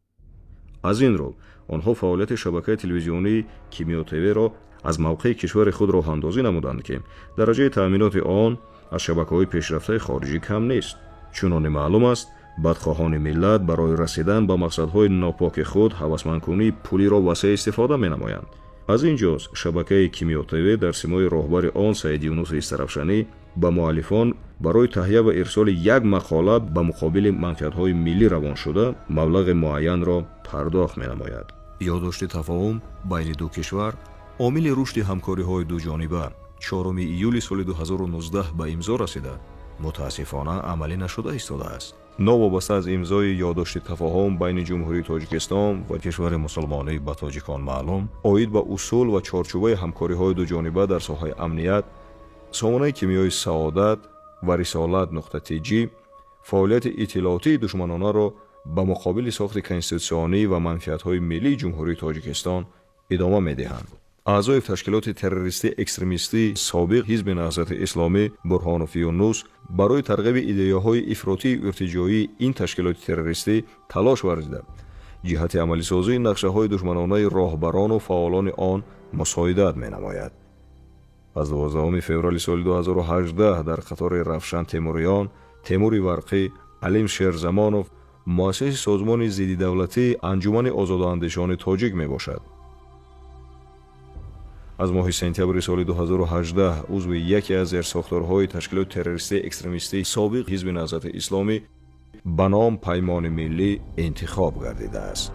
Аз ин рӯ онҳо фаъолияти шабакаи телевизионии Кимиё ТВ-ро аз мавқеи кишвари худ роҳандозӣ намуданд, ки дараҷаи таъминоти он аз шабакаҳои пешрафтаи хориҷӣ кам нест. Чуноне маълум аст, бадхоҳони миллат барои расидан ба мақсадҳои нопоки худ ҳавасмандкунии пулиро васеъ истифода менамоянд. Аз ин ҷост, шабакаи Кимиё ТВ дар симои роҳбари он Саид Юнуси Истаравшанӣ ба муаллифон барои таҳия ва ирсоли як мақола ба муқобили манфиатҳои миллӣ равон шуда, маблағи муайянро пардохт менамояд. Ёддошти тафоҳум байни ду кишвар, омили рушди ҳамкориҳои дуҷониба, 4 июли соли 2019 ба имзо расида, мутаассифона, амалӣ нашуда истодааст. Новобаста аз имзои ёддошти тафоҳум байни Ҷумҳурии Тоҷикистон ва кишвари мусулмонӣ ба тоҷикон маълум оид ба усул ва чорчӯбаи ҳамкориҳои дуҷониба дар соҳаи амният, сомонаи «Кимиёи саодат» ва рисолат.тж фаъолияти иттилоотии душманонаро ба муқобили сохти конститутсионӣ ва манфиатҳои миллии Ҷумҳурии Тоҷикистон идома медиҳанд. Аъзои ташкилоти террористӣ экстремистӣ собиқ Ҳизби Наҳзати Исломӣ Бурҳонов Юнус барои тарғиби идеяҳои ифротию иртиҷоии ин ташкилоти террористӣ талош варзида, ҷиҳати амалисозии нақшаҳои душманонаи роҳбарону фаъолони он мусоидат менамояд. Аз 12 феврали соли 2018 дар қатори Равшан Темуриён, Темури Варқӣ, Алим Шерзамонов муассиси созмони зиддидавлатии Анҷумани озодаандешони тоҷик мебошад. Аз моҳи сентябри соли 2018 узви яке аз зерсохторҳои ташкилоти террористии экстремистии собиқ Ҳизби Наҳзати Исломӣ ба ном Паймони миллӣ интихоб гардидааст.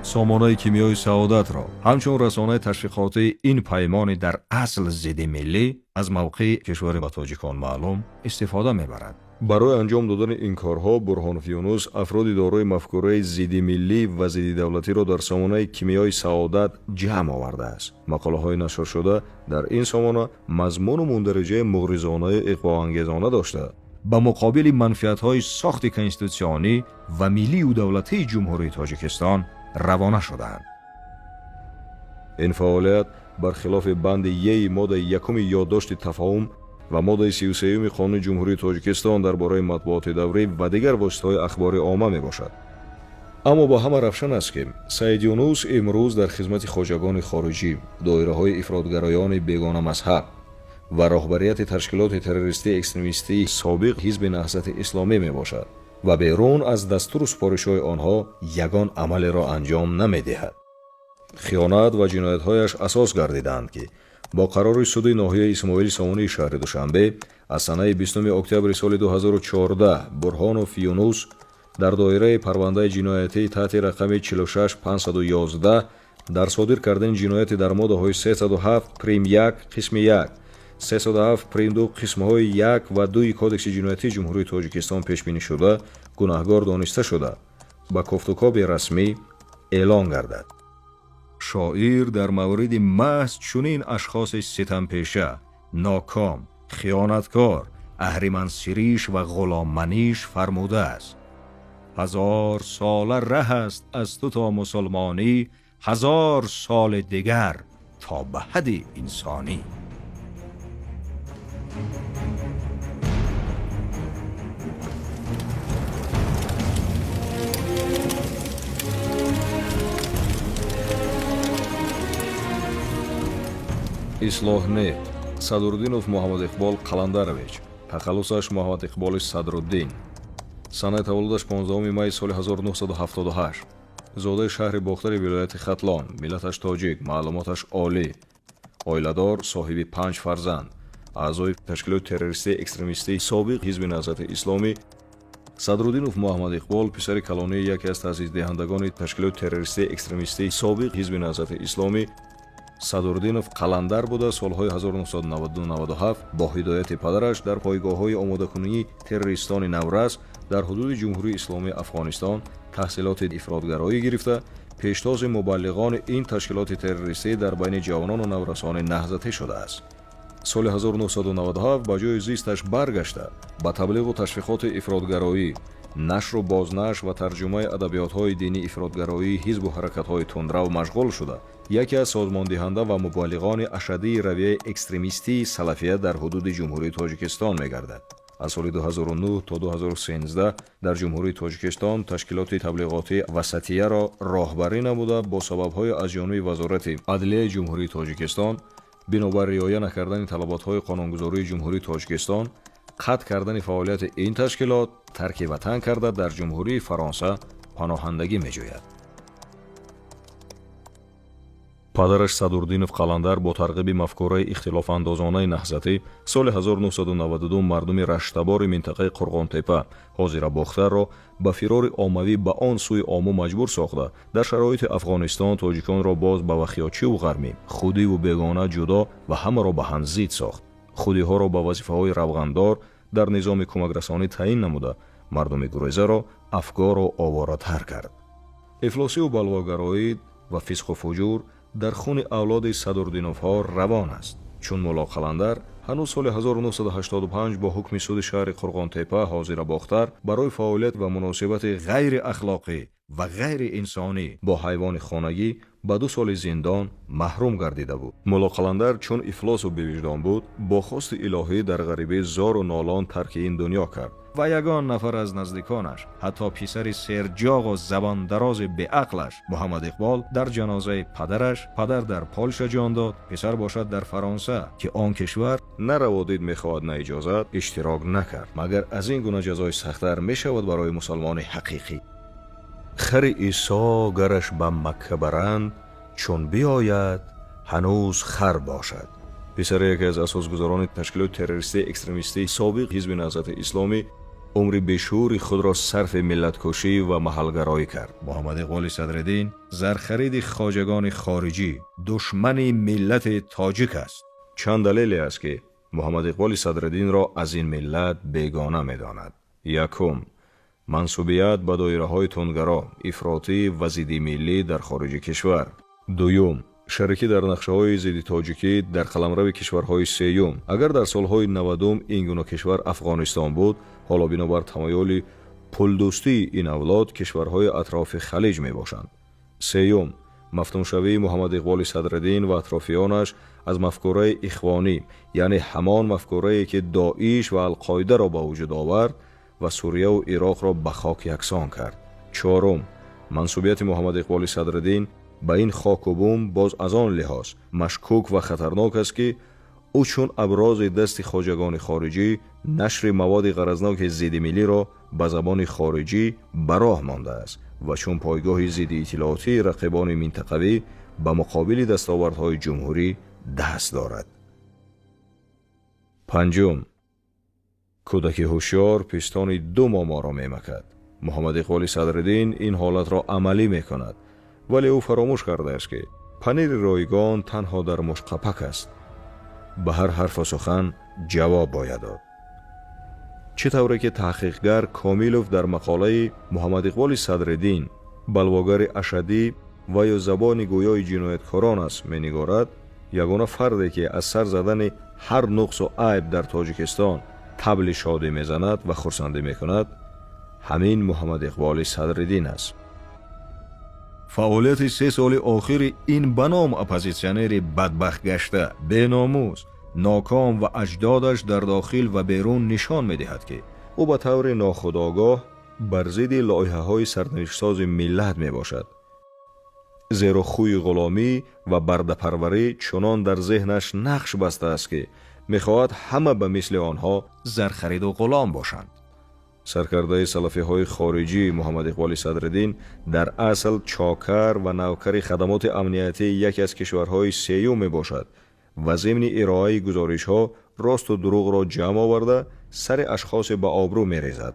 Сомонаи «Кимиёи саодатро» ҳамчун расонаи ташвиқотии ин паймони дар асл зидди миллӣ аз мавқеи кишвари ба тоҷикон маълум истифода мебарад. Барои анҷом додани ин корҳо Бурҳонов Юнус афроди дорои мафкураи зиддимиллӣ ва зиддидавлатиро дар сомонаи «Кимиёи саодат» ҷамъ овардааст. Мақолаҳои нашршуда дар ин сомона мазмуну мундариҷаи муғризонаю иғвоангезона дошта, ба муқобили манфиатҳои сохти конститутсионӣ ва миллию давлатии Ҷумҳурии Тоҷикистон равона шудаанд. Ин фаъолият бар хилофи банди еи моддаи якуми ёддошти тафоҳум ва моддаи 33-юми Қонуни Ҷумҳурии Тоҷикистон дар бораи матбуоти даврӣ ва дигар воситаҳои ахбори омма мебошад. Аммо ба ҳама равшан аст, ки Саид Юнус имрӯз дар хизмати хоҷагони хориҷӣ, доираҳои ифротгароёни бегонамазҳаб ва роҳбарияти ташкилоти террористии экстремистии собиқ Ҳизби Наҳзати Исломӣ мебошад. Ва берун аз дастуру супоришҳои онҳо ягон амалеро анҷом намедиҳад. Хиёнат ва ҷиноятҳояш асос гардидаанд, ки бо қарори суди ноҳияи Исмоили Сомонии шаҳри Душанбе аз санаи 20 октябри соли 2014 Бурҳонов Юнус дар доираи парвандаи ҷиноятӣ таҳти рақами 46511 дар содир кардани ҷинояти дар моддаҳои 307 прим 1 қисми 1, 307 прим 2 қисмҳои 1 ва 2 Кодекси ҷиноятии Ҷумҳурии Тоҷикистон пешбинӣ шуда гунаҳгор дониста шуда, ба кофтукоби расмӣ эълон гардад. Шоир дар мавриди маҳз чунин ашхоси ситампеша, ноком, хиёнаткор, аҳримансириш ва ғуломманиш фармудааст: ҳазор сола раҳ аст аз ту то мусулмонӣ, ҳазор соли дигар то ба ҳадди инсонӣ. Ислоҳ не. Садруддинов Муҳаммад Иқбол Қаландарович, тахаллусаш Муҳаммад Иқболи Садруддин, санаи таваллудаш 15 майи соли 1978, зодаи шаҳри Бохтари вилояти Хатлон, миллаташ тоҷик, маълумоташ олӣ, оиладор, соҳиби панҷ фарзанд, аъзои ташкилоти террористии экстремистии собиқ Ҳизби Наҳзати Исломӣ. Садруддинов Муҳаммад Иқбол писари калонии яке аз таъсисдиҳандагони ташкилоти террористии экстремистии собиқ Ҳизби Наҳзати Исломӣ Садурдинов Қаландар буда, солҳои 1992-97 бо ҳидояти падараш дар пойгоҳҳои омодакунии террористони наврас дар ҳудуди Ҷумҳурии Исломии Афғонистон таҳсилоти ифротгароӣ гирифта, пештоби мубаллиғони ин ташкилоти террористӣ дар байни ҷавонону наврасони наҳзатӣ шудааст. Соли 1997 ба ҷои зисташ баргашта, ба таблиғу ташвиқоти ифротгароӣ, нашру бознашр ва тарҷумаи адабиётҳои динии ифротгароии ҳизбу ҳаракатҳои тундрав машғул шуда, яке аз созмондиҳанда ва мубаллиғони ашаддии равияи экстремистии салафия дар ҳудуди Ҷумҳурии Тоҷикистон мегардад. Аз соли 2009 то 2013 дар Ҷумҳурии Тоҷикистон ташкилоти таблиғотӣ Васатияро роҳбарӣ намуда, бо сабабҳои аз ҷониби Вазорати адлияи Ҷумҳурии Тоҷикистон бинобар риоя накардани талаботҳои қонунгузории Ҷумҳурии Тоҷикистон қатъ кардани фаъолияти ин ташкилот, тарки ватан карда, дар Ҷумҳурии Фаронса паноҳандагӣ меҷӯяд. Падараш Садурдинов Қаландар бо тарғиби мафкураи ихтилофандозонаи наҳзатӣ соли 1992 мардуми раштабори минтақаи Қурғонтепа, ҳозира Бохтарро, ба фирори оммавӣ ба он сӯи Ому маҷбур сохта, дар шароити Афғонистон тоҷиконро боз ба вахиёчиву ғармӣ, худиву бегона ҷудо ва ҳамаро ба ҳам зид сохт. Худиҳоро ба вазифаҳои равғандор дар низоми кӯмакрасонӣ таъин намуда, мардуми гурезаро афгору оворатар кард. Ифлосиву балвогароӣ ва фисқу фуҷур дар хуни авлоди Садурдиновҳо равон аст, чун Мулло Қаландар ҳанӯз соли 1985 бо ҳукми суди шаҳри Қурғонтепа, ҳозира Бохтар, барои фаъолият ва муносибати ғайриахлоқӣ ва ғайриинсонӣ бо ҳайвони хонагӣ ба 2 соли зиндон маҳрум гардида буд. Мулло Қаландар чун ифлосу бевиҷдон буд, бо хости илоҳӣ дар ғарибӣ зору нолон тарки ин дунё кард ва ягон нафар аз наздиконаш, ҳатто писари серҷоғу забондарози беақлаш Муҳаммад Иқбол, дар ҷанозаи падараш, падар дар Полша ҷон дод, писар бошад дар Фаронса, ки он кишвар на раводид мехоҳад, на иҷозат, иштирок накард. Магар аз ин гуна ҷазои сахттар мешавад барои мусалмони ҳақиқӣ? Хари Исо гараш ба Макка баранд, чун биёяд, ҳанӯз хар бошад. Писари яке аз асосгузорони ташкилоти террористии экстремистии собиқ Ҳизби Наҳзати Исломӣ умри бешуури худро сарфи миллаткушӣ ва маҳалгароӣ кард. Муҳаммад Иқболи Садриддин зархариди хоҷагони хориҷӣ, душмани миллати тоҷик аст. Чанд далеле аст, ки Муҳаммад Иқболи Садриддинро аз ин миллат бегона медонад. Якум: мансубият ба доираҳои тундгаро, ифротӣ ва зиддимиллӣ дар хориҷи кишвар. Дуюм: шарикӣ дар нақшаҳои зидди тоҷикӣ дар қаламрави кишварҳои сеюм. Агар дар солҳои 90-ум ин гуна кишвар Афғонистон буд, ҳоло бинобар тамоюли пулдӯстии ин авлод кишварҳои атрофи Халиҷ мебошанд. Сеюм: мафтуншавии Муҳаммад Иқболи Садриддин ва атрофиёнаш аз мафкураи ихвонӣ, яъне ҳамон мафкурае, ки Доиш ва Алқоидаро ба вуҷуд овард ва Сурияву Ироқро ба хок яксон кард. Чорум: мансубияти Муҳаммад Иқболи Садриддин ба ин хоку бум боз аз он лиҳоз машкук ва хатарнок аст, ки Ӯ чун абрози дасти хоҷагони хориҷӣ нашри маводи ғаразноки зидди миллиро ба забони хориҷӣ ба роҳ мондааст ва чун пойгоҳи зидди иттилоотии рақибони минтақавӣ ба муқобили дастовардҳои ҷумҳурӣ даст дорад. Панҷум, кӯдаки ҳушёр пистони ду моморо мемакад. Муҳаммад Иқболи Садриддин ин ҳолатро амалӣ мекунад, вале ӯ фаромӯш кардааст, ки панири ройгон танҳо дар мушқапак аст. Ба ҳар ҳарфу сухан ҷавоб бояд дод. Чӣ тавре ки таҳқиқгар Комилов дар мақолаи Муҳаммад Иқболи Садриддин балвогари ашаддӣ ва ё забони гӯёи ҷинояткорон аст менигорад, ягона фарде ки аз сар задани ҳар нуқсу айб дар Тоҷикистон табли шодӣ мезанад ва хурсандӣ мекунад, ҳамин Муҳаммад Иқболи Садриддин аст. Фаъолияти 3 соли охири ин ба ном оппозитсионери бадбахтгашта, беномус, ноком ва аҷдодаш дар дохил ва берун нишон медиҳад, ки ӯ ба таври нохудогоҳ бар зидди лоиҳаҳои сарнавиштсози миллат мебошад. Зеро хӯи ғуломӣ ва бардапарварӣ чунон дар зеҳнаш нақш бастааст, ки мехоҳад ҳама ба мисли онҳо зархариду ғулом бошанд. Саркардаи салафиҳои хориҷӣ Муҳаммад Иқболи Садриддин дар асл чокар ва навкари хадамоти амниятии яке аз кишварҳои сеюм мебошад ва зимни ироаи гузоришҳо росту дурӯғро ҷамъ оварда сари ашхосе ба обрӯ мерезад.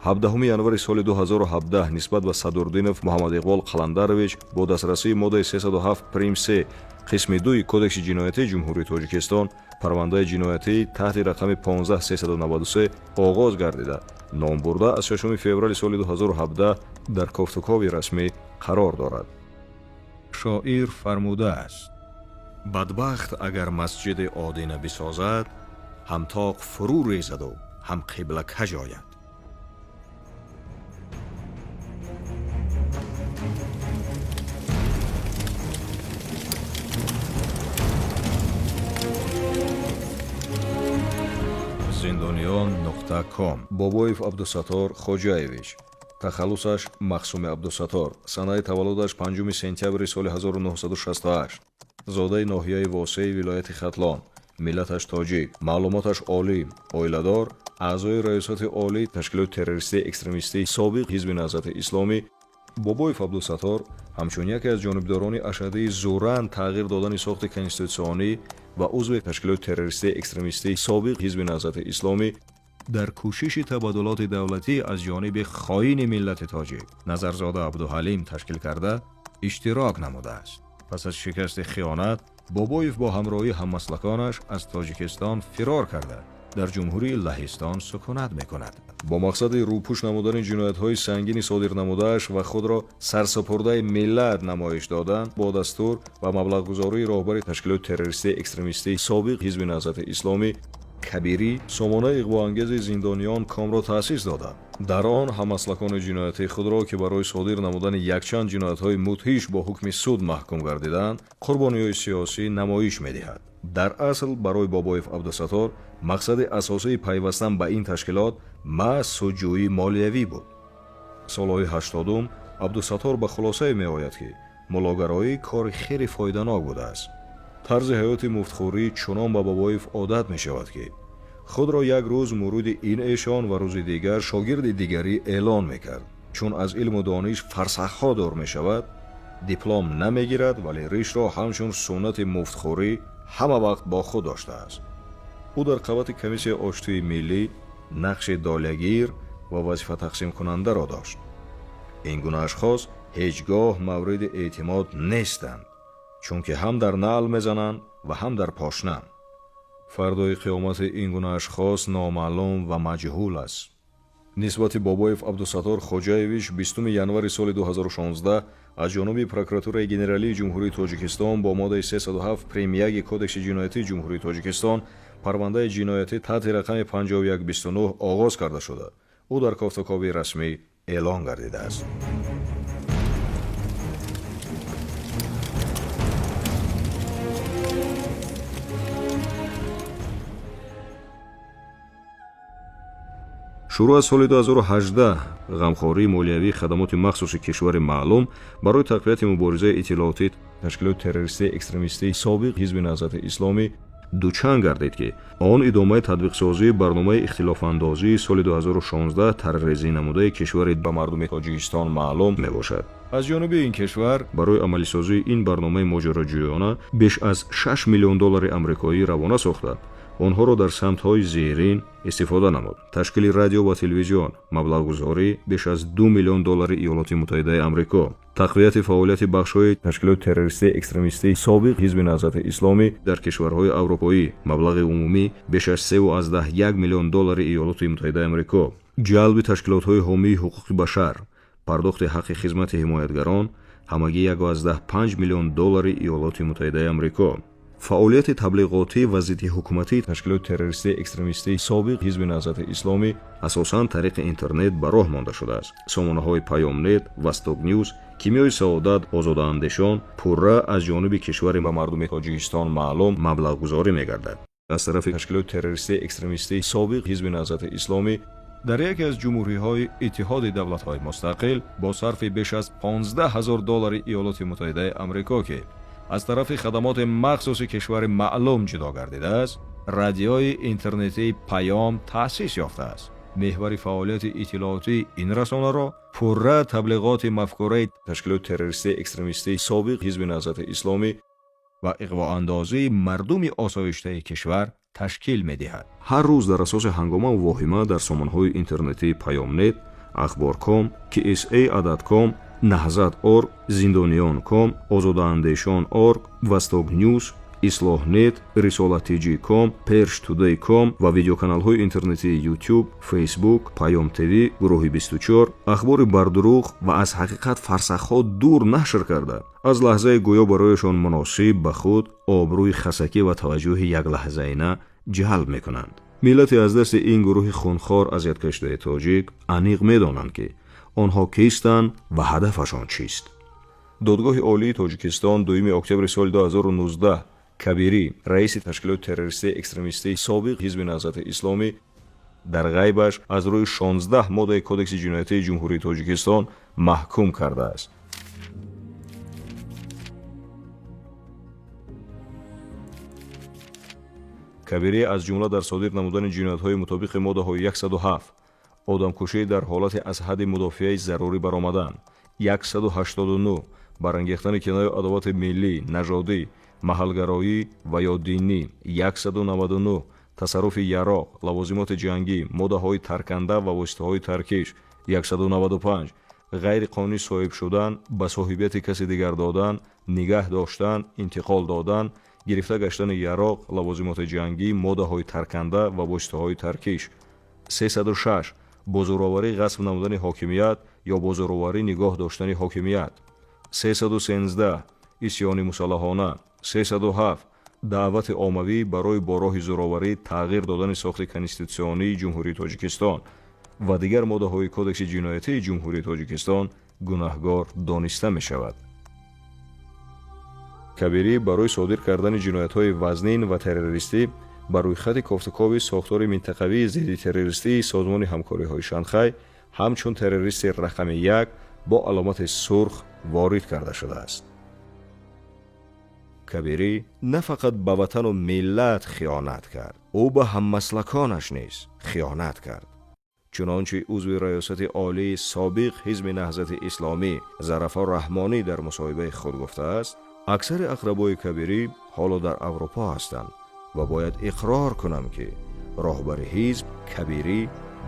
17 январи соли 2017 нисбат ба Садурдинов Муҳаммад Иқбол Қаландарович бо дастрасии моддаи 307 прим 3 қисми 2 Кодекси ҷиноятии Ҷумҳурии Тоҷикистон парвандаи ҷиноятӣ таҳти рақами 15393 оғоз гардида, номбурда аз 6 феврали соли 2017 дар кофтукови расмӣ қарор дорад. Шоир фармудааст: бадбахт агар масҷиди одина бисозад, ҳам тоқ фурӯ резаду ҳам қибла каҷ ояд. Зиндониён нуқта ком. Бобоев Абдусаттор Хоҷаевич, тахаллусаш Махсуми Абдусаттор, санаи таваллудаш 5 сентябри соли 1968, зодаи ноҳияи Восеи вилояти Хатлон, миллаташ тоҷик, маълумоташ олӣ, оиладор, аъзои раёсати олии ташкилоти террористии экстремистии собиқ Ҳизби Наҳзати Исломӣ. Бобоев Абдусаттор ҳамчун яке аз ҷонибдорони ашаддии зӯран тағйир додани сохти конститутсионӣ ва узви ташкилоти террористии экстремистии собиқ Ҳизби Наҳзати Исломӣ дар кӯшиши табаддулоти давлатӣ аз ҷониби хоини миллати тоҷик Назарзода Абдуҳалим ташкил карда иштирок намудааст. Пас аз шикасти хиёнат Бобоев бо ҳамроҳии ҳаммаслаконаш аз Тоҷикистон фирор карда дар ҷумҳурии Лаҳистон сукунат мекунад. Бо мақсади рӯпӯш намудани ҷиноятҳои сангини содир намудааш ва худро сарсупурдаи миллат намоиш додан бо дастур ва маблағгузории роҳбари ташкилоти террористии экстремистии собиқ Ҳизби Наҳзати Исломӣ Кабирӣ сомонаи иғвоангези зиндониён комро таъсис дода, дар он ҳамаслакони ҷиноятии худро, ки барои содир намудани якчанд ҷиноятҳои мудҳиш бо ҳукми суд маҳкум гардидаанд, қурбониҳои сиёсӣ намоиш медиҳад. Дар асл барои Бобоев Абдусаттор мақсади асосии пайвастан ба ин ташкилот маҳз судҷӯии молиявӣ буд. Солҳои 80-ум Абдусаттор ба хулосае меояд, ки мулогароӣ кори хеле фоиданок будааст. Тарзи ҳаёти муфтхӯрӣ чунон ба Бобоев одат мешавад, ки худро як рӯз муриди ин эшон ва рӯзи дигар шогирди дигарӣ эълон мекард. Чун аз илму дониш фарсахҳо дур мешавад, диплом намегирад, вале ришро ҳамчун суннати муфтхӯрӣ ҳама вақт бо худ доштааст. Ӯ дар қабати комиссияи оштии миллӣ нақши долягир ва вазифатақсимкунандаро дошт. Ин гуна ашхос ҳеҷ гоҳ мавриди эътимод нестанд, чунки ҳам дар наъл мезананд ва ҳам дар пошна. Фардои қиёмати ин гуна ашхос номаълум ва маҷҳул аст. Нисбати Бобоев Абдусаттор Хоҷаевич 20 январи соли 2016 аз ҷониби Прокуратураи Генералии Ҷумҳурии Тоҷикистон бо моддаи 307 прим 1 Кодекси ҷиноятии Ҷумҳурии Тоҷикистон парвандаи ҷиноятӣ таҳти рақами 5129 оғоз карда шуда, ӯ дар кофтукови расмӣ эълон гардидааст. Шурӯъ аз соли 2018 ғамхории молиявии хадамоти махсуси кишвари маълум барои тақвияти муборизаи иттилоотӣ ташкилоти террористии экстремистии собиқ Ҳизби Наҳзати Исломӣ дучанд гардид, ки он идомаи татбиқсозии барномаи ихтилофандозии соли 2016 тарҳрезӣ намудаи кишвари ба мардуми Тоҷикистон маълум мебошад. Аз ҷониби ин кишвар барои амалисозии ин барномаи моҷароҷӯёна беш аз 6 миллион доллари амрикоӣ равона сохта, онҳоро дар самтҳои зерин истифода намуд: ташкили радио ва телевизион, маблағгузорӣ беш аз 2 миллион доллари Иёлоти Муттаҳидаи Амрико, тақвияти фаъолияти бахшҳои ташкилоти террористии экстремистии собиқ Ҳизби Наҳзати Исломӣ дар кишварҳои аврупоӣ, маблағи умумӣ беш аз 3,1 миллион доллари Иёлоти Муттаҳидаи Амрико, ҷалби ташкилотҳои ҳомии ҳуқуқи башар, пардохти ҳаққи хизмати ҳимоятгарон ҳамагӣ 1,5 миллион доллари Иёлоти Муттаҳидаи Амрико. Фаъолияти таблиғотӣ ва зиддиҳукуматии ташкилоти террористии экстремистии собиқ Ҳизби Наҳзати Исломӣ асосан тариқи интернет ба роҳ монда шудааст. Сомонаҳои Паёмнет, Восток Ньюс, Кимиёи саодат, Озодаандешон пурра аз ҷониби кишвари ба мардуми Тоҷикистон маълум маблағгузорӣ мегардад. Аз тарафи ташкилоти террористии экстремистии собиқ Ҳизби Наҳзати Исломӣ дар яке аз ҷумҳуриҳои Иттиҳоди Давлатҳои Мустақил бо сарфи беш аз 15 ҳазор доллари Иёлоти Муттаҳидаи Амрико, ки аз тарафи хадамоти махсуси кишвари маълум ҷудо гардидааст, радиои интернетии Паём таъсис ёфтааст. Меҳвари фаъолияти иттилоотии ин расонаро пурра таблиғоти мафкураи ташкилоти террористии экстремистии собиқ Ҳизби Наҳзати Исломӣ ва иғвоандозии мардуми осоиштаи кишвар ташкил медиҳад. Ҳар рӯз дар асоси ҳангомаву воҳима дар сомонаҳои интернетии Паёмнет, Ахборком, Кса Адатком, Наҳзат орг, Зиндониён ком, Озодаандешон орг, Восток Ньюс, Ислоҳнет, Рисола тж ком, Перш Тудей ком ва видеоканалҳои интернетии Ютуб, Фейсбук, Паём ТВ, Гурӯҳи 24 ахбори бардурӯғ ва аз ҳақиқат фарсахҳо дур нашр карда, аз лаҳзаи гӯё барояшон муносиб ба худ обрӯи хасакӣ ва таваҷҷӯҳи яклаҳзаина ҷалб мекунанд. Миллати аз дасти ин гурӯҳи хунхор азияткашидаи тоҷик аниқ медонанд, ки онҳо кистанд ва ҳадафашон чист. Додгоҳи Олии Тоҷикистон 2 октябри соли 2019 Кабирӣ, раиси ташкилоти террористии экстремистии собиқ Ҳизби Наҳзати Исломӣ, дар ғайбаш аз рӯи 16 моддаи Кодекси ҷиноятии Ҷумҳурии Тоҷикистон маҳкум кардааст. Кабирӣ аз ҷумла дар содир намудани ҷиноятҳои мутобиқи моддаҳои 107, одамкушӣ дар ҳолати аз ҳадди мудофиаи зарурӣ баромадан, 189, барангехтани кинаю адовати миллӣ, нажодӣ, маҳалгароӣ ва ё динӣ, 199, тасарруфи яроқ, лавозимоти ҷангӣ, моддаҳои тарканда ва воситаҳои таркиш, 195, ғайриқонунӣ соҳиб шудан, ба соҳибияти каси дигар додан, нигаҳ доштан, интиқол додан, гирифта гаштани яроқ, лавозимоти ҷангӣ, моддаҳои тарканда ва воситаҳои таркиш, 306, бо зӯроварӣ ғасб намудани ҳокимият ё бо зӯроварӣ нигоҳ доштани ҳокимият, 313, исьёни мусаллаҳона, 307, даъвати оммавӣ барои бо роҳи зӯроварӣ тағйир додани сохти конститутсионии Ҷумҳурии Тоҷикистон ва дигар моддаҳои Кодекси ҷиноятии Ҷумҳурии Тоҷикистон гунаҳгор дониста мешавад. Кабирӣ барои содир кардани ҷиноятҳои вазнин ва террористӣ ба рӯйхати кофтукови сохтори минтақавии зидди террористии Созмони ҳамкориҳои Шанхай ҳамчун террористи рақами як бо аломати сурх ворид карда шудааст. Кабирӣ на фақат ба ватану миллат хиёнат кард, ӯ ба ҳаммаслаконаш низ хиёнат кард. Чунончи узви раёсати олии собиқ Ҳизби Наҳзати Исломӣ Зарафо Раҳмонӣ дар мусоҳибаи худ гуфтааст, аксари ақрабои Кабирӣ ҳоло дар Аврупо ҳастанд ва бояд иқрор кунам, ки роҳбари ҳизб Кабирӣ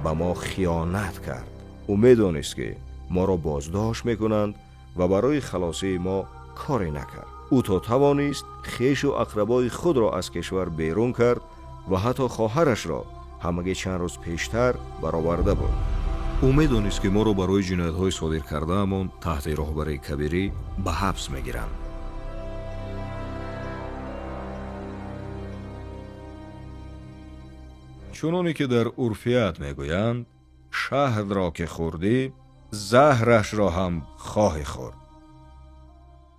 ба мо хиёнат кард. Ӯ медонист, ки моро боздошт мекунанд ва барои халосии мо коре накард. Ӯ то тавонист хешу ақрабои худро аз кишвар берун кард ва ҳатто хоҳарашро ҳамагӣ чанд рӯз пештар бароварда буд. Ӯ медонист, ки моро барои ҷиноятҳои содир кардаамон таҳти роҳбарии Кабирӣ ба ҳабс мегиранд. Чуноне ки дар урфият мегӯянд, шаҳдро ки хӯрдӣ, заҳрашро ҳам хоҳӣ хӯрд.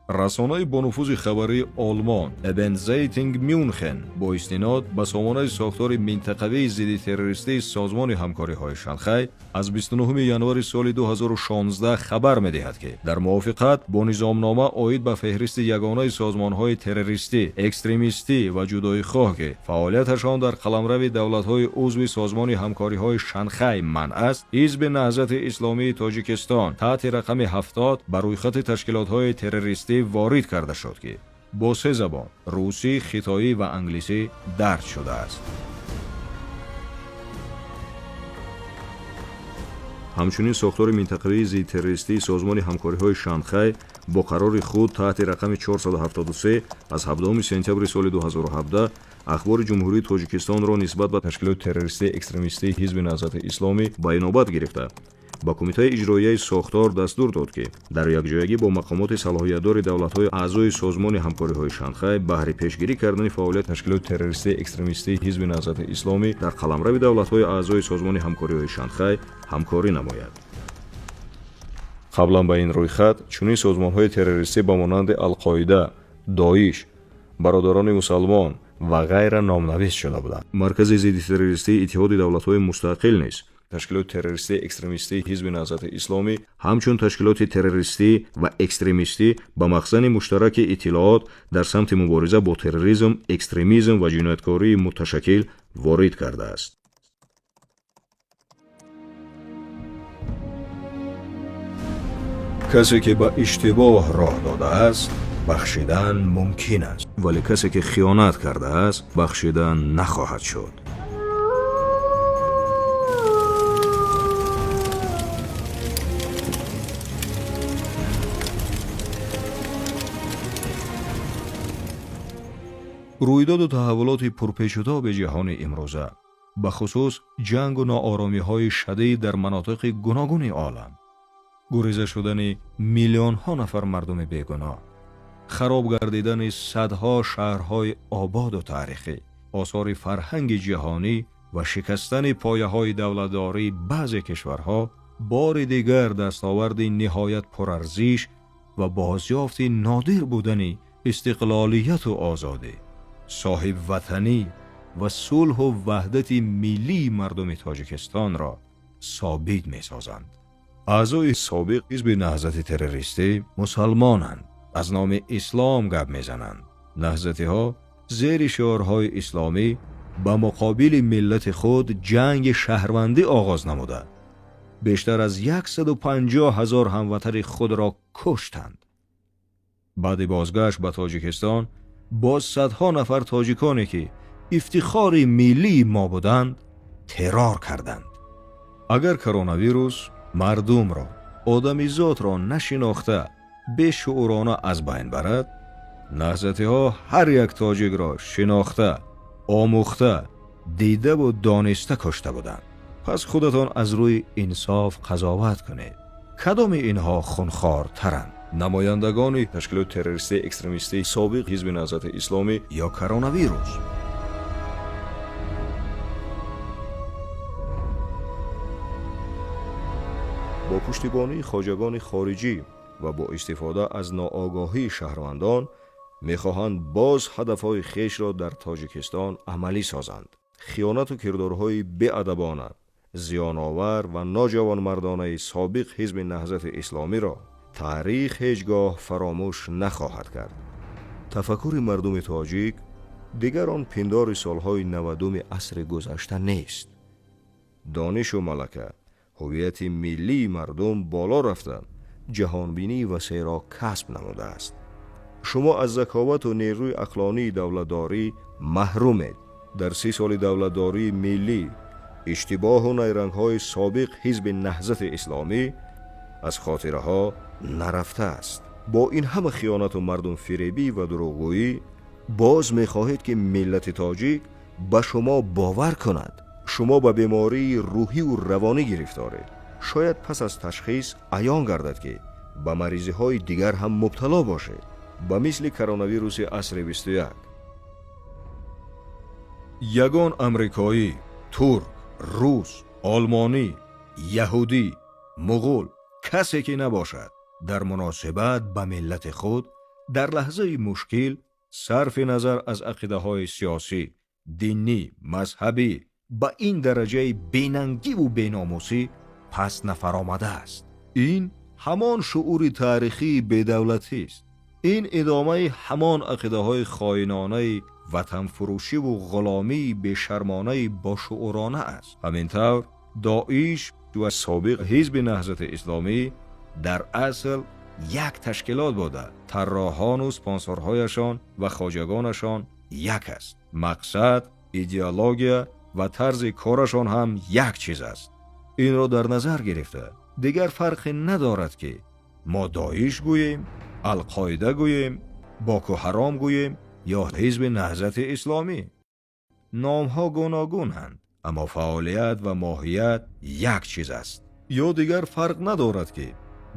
Расонаи бонуфузи хабарии Олмон Abendzeitung Мюнхен бо истинод ба сомонаи сохтори минтақавии зидди террористии Созмони ҳамкориҳои Шанхай аз 29 январи соли 2016 хабар медиҳад, ки дар мувофиқат бо низомнома оид ба феҳристи ягонаи созмонҳои террористӣ, экстремистӣ ва ҷудоихоҳ, ки фаъолияташон дар қаламрави давлатҳои узви Созмони ҳамкориҳои Шанхай манъ аст, Ҳизби Наҳзати Исломии Тоҷикистон таҳти рақами 70 ба рӯйхати ташкилотҳои террористӣ ворид карда шуд, ки бо се забон русӣ, хитоӣ ва англисӣ дарҷ шудааст. Ҳамчунин сохтори минтақавии зидди террористии Созмони ҳамкориҳои Шанхай бо қарори худ таҳти рақами 473 аз 17 сентябри соли 2017 Ахбори Ҷумҳурии Тоҷикистонро нисбат ба ташкилоти террористии экстремистии Ҳизби Наҳзати Исломӣ ба инобат гирифта, ба Кумитаи иҷроияи сохтор дастур дод, ки дар якҷоягӣ бо мақомоти салоҳиятдори давлатҳои аъзои Созмони ҳамкориҳои Шанхай баҳри пешгирӣ кардани фаъолияти ташкилоти террористии экстремистии Ҳизби Наҳзати Исломӣ дар қаламрави давлатҳои аъзои Созмони ҳамкориҳои Шанхай ҳамкорӣ намояд. Қаблан ба ин рӯйхат чунин созмонҳои террористӣ ба монанди Алқоида, Доиш, Бародарони мусалмон ва ғайра номнавис шуда буданд. Маркази зидди террористии Иттиҳоди Давлатҳои Мустақил низ ташкилоти террористии экстремистии Ҳизби Наҳзати Исломӣ ҳамчун ташкилоти террористӣ ва экстремистӣ ба Махзани муштараки иттилоот дар самти мубориза бо терроризм, экстремизм ва ҷинояткории муташаккил ворид кардааст. Касе ки ба иштибоҳ роҳ додааст, бахшидан мумкин аст, вале касе ки хиёнат кардааст, бахшидан нахоҳад шуд. Рӯйдоду таҳаввулоти пурпечутоби ҷаҳони имрӯза, бахусус ҷангу нооромиҳои шадид дар манотиқи гуногуни олам, гуреза шудани миллионҳо нафар мардуми бегуноҳ, хароб гардидани садҳо шаҳрҳои ободу таърихӣ, осори фарҳанги ҷаҳонӣ ва шикастани пояҳои давлатдории баъзе кишварҳо бори дигар дастоварди ниҳоят пурарзиш ва бозёфти нодир будани истиқлолияту озодӣ, соҳибватанӣ ва сулҳу ваҳдати миллии мардуми Тоҷикистонро собит месозанд. Аъзои собиқ Ҳизби Наҳзати террористӣ мусалмонанд, аз номи ислом гап мезананд. Наҳзатиҳо зери шиорҳои исломӣ ба муқобили миллати худ ҷанги шаҳрвандӣ оғоз намуда, бештар аз 150 ҳазор ҳамватари худро куштанд. Баъди бозгашт ба Тоҷикистон боз садҳо нафар тоҷиконе, ки ифтихори миллии мо буданд, террор карданд. Агар коронавирус мардумро, одамизодро нашинохта, бешуурона аз байн барад, наҳзатиҳо ҳар як тоҷикро шинохта, омӯхта, дидаву дониста кушта буданд. Пас худатон аз рӯи инсоф қазоват кунед, кадоми инҳо хунхортаранд: намояндагони ташкилоти террористии экстремистии собиқ Ҳизби Наҳзати Исломӣ ё коронавирус? Бо пуштибонии хоҷагони хориҷӣ ва бо истифода аз ноогоҳии шаҳрвандон мехоҳанд боз ҳадафҳои хешро дар Тоҷикистон амалӣ созанд. Хиёнату кирдорҳои беадабона, зиёновар ва ноҷавонмардонаи собиқ Ҳизби Наҳзати Исломиро таърих ҳеҷ гоҳ фаромӯш нахоҳад кард. Тафаккури мардуми тоҷик дигар он пиндори солҳои 90-уми асри гузашта нест. Донишу малака, ҳуввияти миллии мардум боло рафта, ҷаҳонбинии васеъро касб намудааст. Шумо аз заковату нерӯи ақлонии давлатдорӣ маҳрумед. Дар 30 соли давлатдории миллӣ иштибоҳу найрангҳои собиқ Ҳизби Наҳзати Исломӣ аз хотираҳо нарафтааст. Бо ин ҳама хиёнату мардумфиребӣ ва дурӯғгӯӣ боз мехоҳед, ки миллати тоҷик ба шумо бовар кунад. Шумо ба бемории рӯҳиву равонӣ гирифторед. Шояд пас аз ташхис аён гардад, ки ба маризиҳои дигар ҳам мубтало бошед, ба мисли коронавируси асри 21. Ягон амрикоӣ, турк, рус, олмонӣ, яҳудӣ, муғул, касе ки набошад, дар муносибат ба миллати худ Дар лаҳзаи мушкил, сарфи назар аз ақидаҳои сиёсӣ, динӣ, мазҳабӣ, ба ин дараҷаи бенангиву беномусӣ паст нафаромадааст. Ин ҳамон шуъури таърихии бедавлатист. Ин идомаи ҳамон ақидаҳои хоинонаи ватанфурӯшиву ғуломии бешармонаи бошуурона аст. Ҳамин тавр, Доиш ва собиқ Ҳизби Наҳзати Исломӣ дар асл як ташкилот буда, тарроҳону спонсорҳояшон ва хоҷагонашон як аст. Мақсад, идеология ва тарзи корашон ҳам як чиз аст. Инро дар назар гирифта, дигар фарқе надорад, ки мо Доиш гӯем, Алқоида гӯем, Боку Ҳаром гӯем ё Ҳизби Наҳзати Исломӣ. Номҳо гуногунанд, аммо фаъолият ва моҳият як чиз аст. Ё дигар фарқ надорад, ки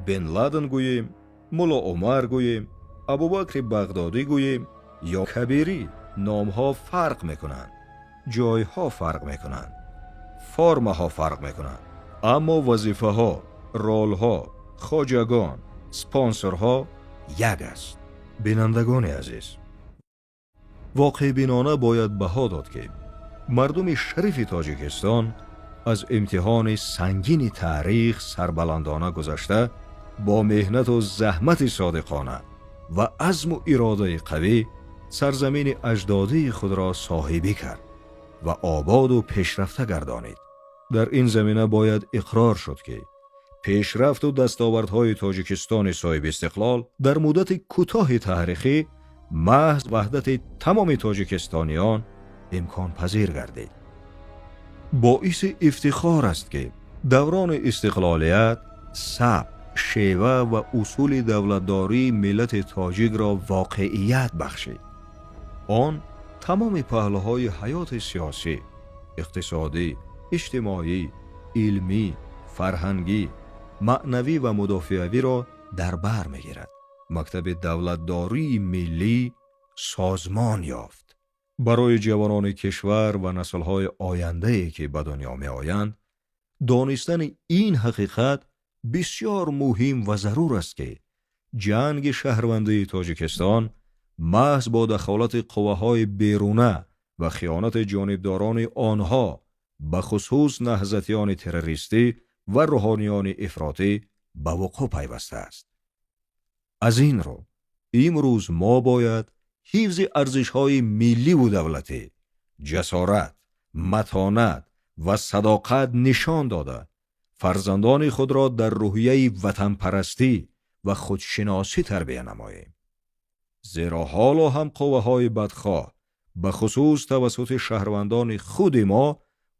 Бен Ладен гӯем, Мулло Умар гӯем, Абубакри Бағдодӣ гӯем ё Кабирӣ. Номҳо фарқ мекунанд, ҷойҳо фарқ мекунанд, формаҳо фарқ мекунанд, аммо вазифаҳо, ролҳо, хоҷагон, спонсорҳо як аст. Бинандагони азиз, воқеъбинона бояд баҳо дод, ки мардуми шарифи Тоҷикистон аз имтиҳони сангини таърих сарбаландона гузашта, бо меҳнату заҳмати содиқона ва азму иродаи қавӣ сарзамини аҷдодии худро соҳибӣ кард ва ободу пешрафта гардонид. Дар ин замина бояд иқрор шуд, ки пешрафту дастовардҳои Тоҷикистони соҳибистиқлол дар муддати кӯтоҳи таърихӣ маҳз ваҳдати тамоми тоҷикистониён имконпазир гардид. Боиси ифтихор аст, ки даврони истиқлолият сабк, шева ва усули давлатдории миллати тоҷикро воқеият бахшид. Он тамоми паҳлӯҳои ҳаёти сиёсӣ, иқтисодӣ, иҷтимоӣ, илмӣ, фарҳангӣ, маънавӣ ва мудофиавиро дар бар мегирад. Мактаби давлатдории миллӣ созмон ёфт. Барои ҷавонони кишвар ва наслҳои ояндае, ки ба дунё меоянд, донистани ин ҳақиқат бисёр муҳим ва зарур аст, ки ҷанги шаҳрвандии Тоҷикистон маҳз бо дахолати қувваҳои беруна ва хиёнати ҷонибдорони онҳо, бахусус наҳзатиёни террористӣ ва рӯҳониёни ифротӣ, ба вуқӯъ пайвастааст. Аз ин рӯ, имрӯз мо бояд ҳифзи арзишҳои милливу давлатӣ, ҷасорат, матонат ва садоқат нишон дода, фарзандони худро дар рӯҳияи ватанпарастӣ ва худшиносӣ тарбия намоем, зеро ҳоло ҳам қувваҳои бадхоҳ, бахусус тавассути шаҳрвандони худи мо,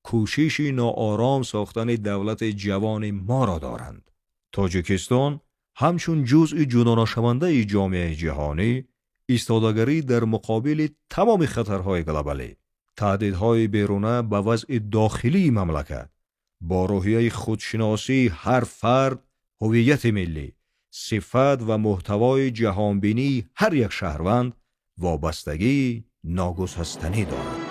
кӯшиши ноором сохтани давлати ҷавони моро доранд. Тоҷикистон ҳамчун ҷузъи ҷудонашавандаи ҷомеаи ҷаҳонӣ, истодагарӣ дар муқобили тамоми хатарҳои глобалӣ, таҳдидҳои беруна ба вазъи дохилии мамлакат, бо рӯҳияи худшиносии ҳар фард, ҳуввияти миллӣ, сифат ва муҳтавои ҷаҳонбинии ҳар як шаҳрванд вобастагии ногусастанӣ дорад.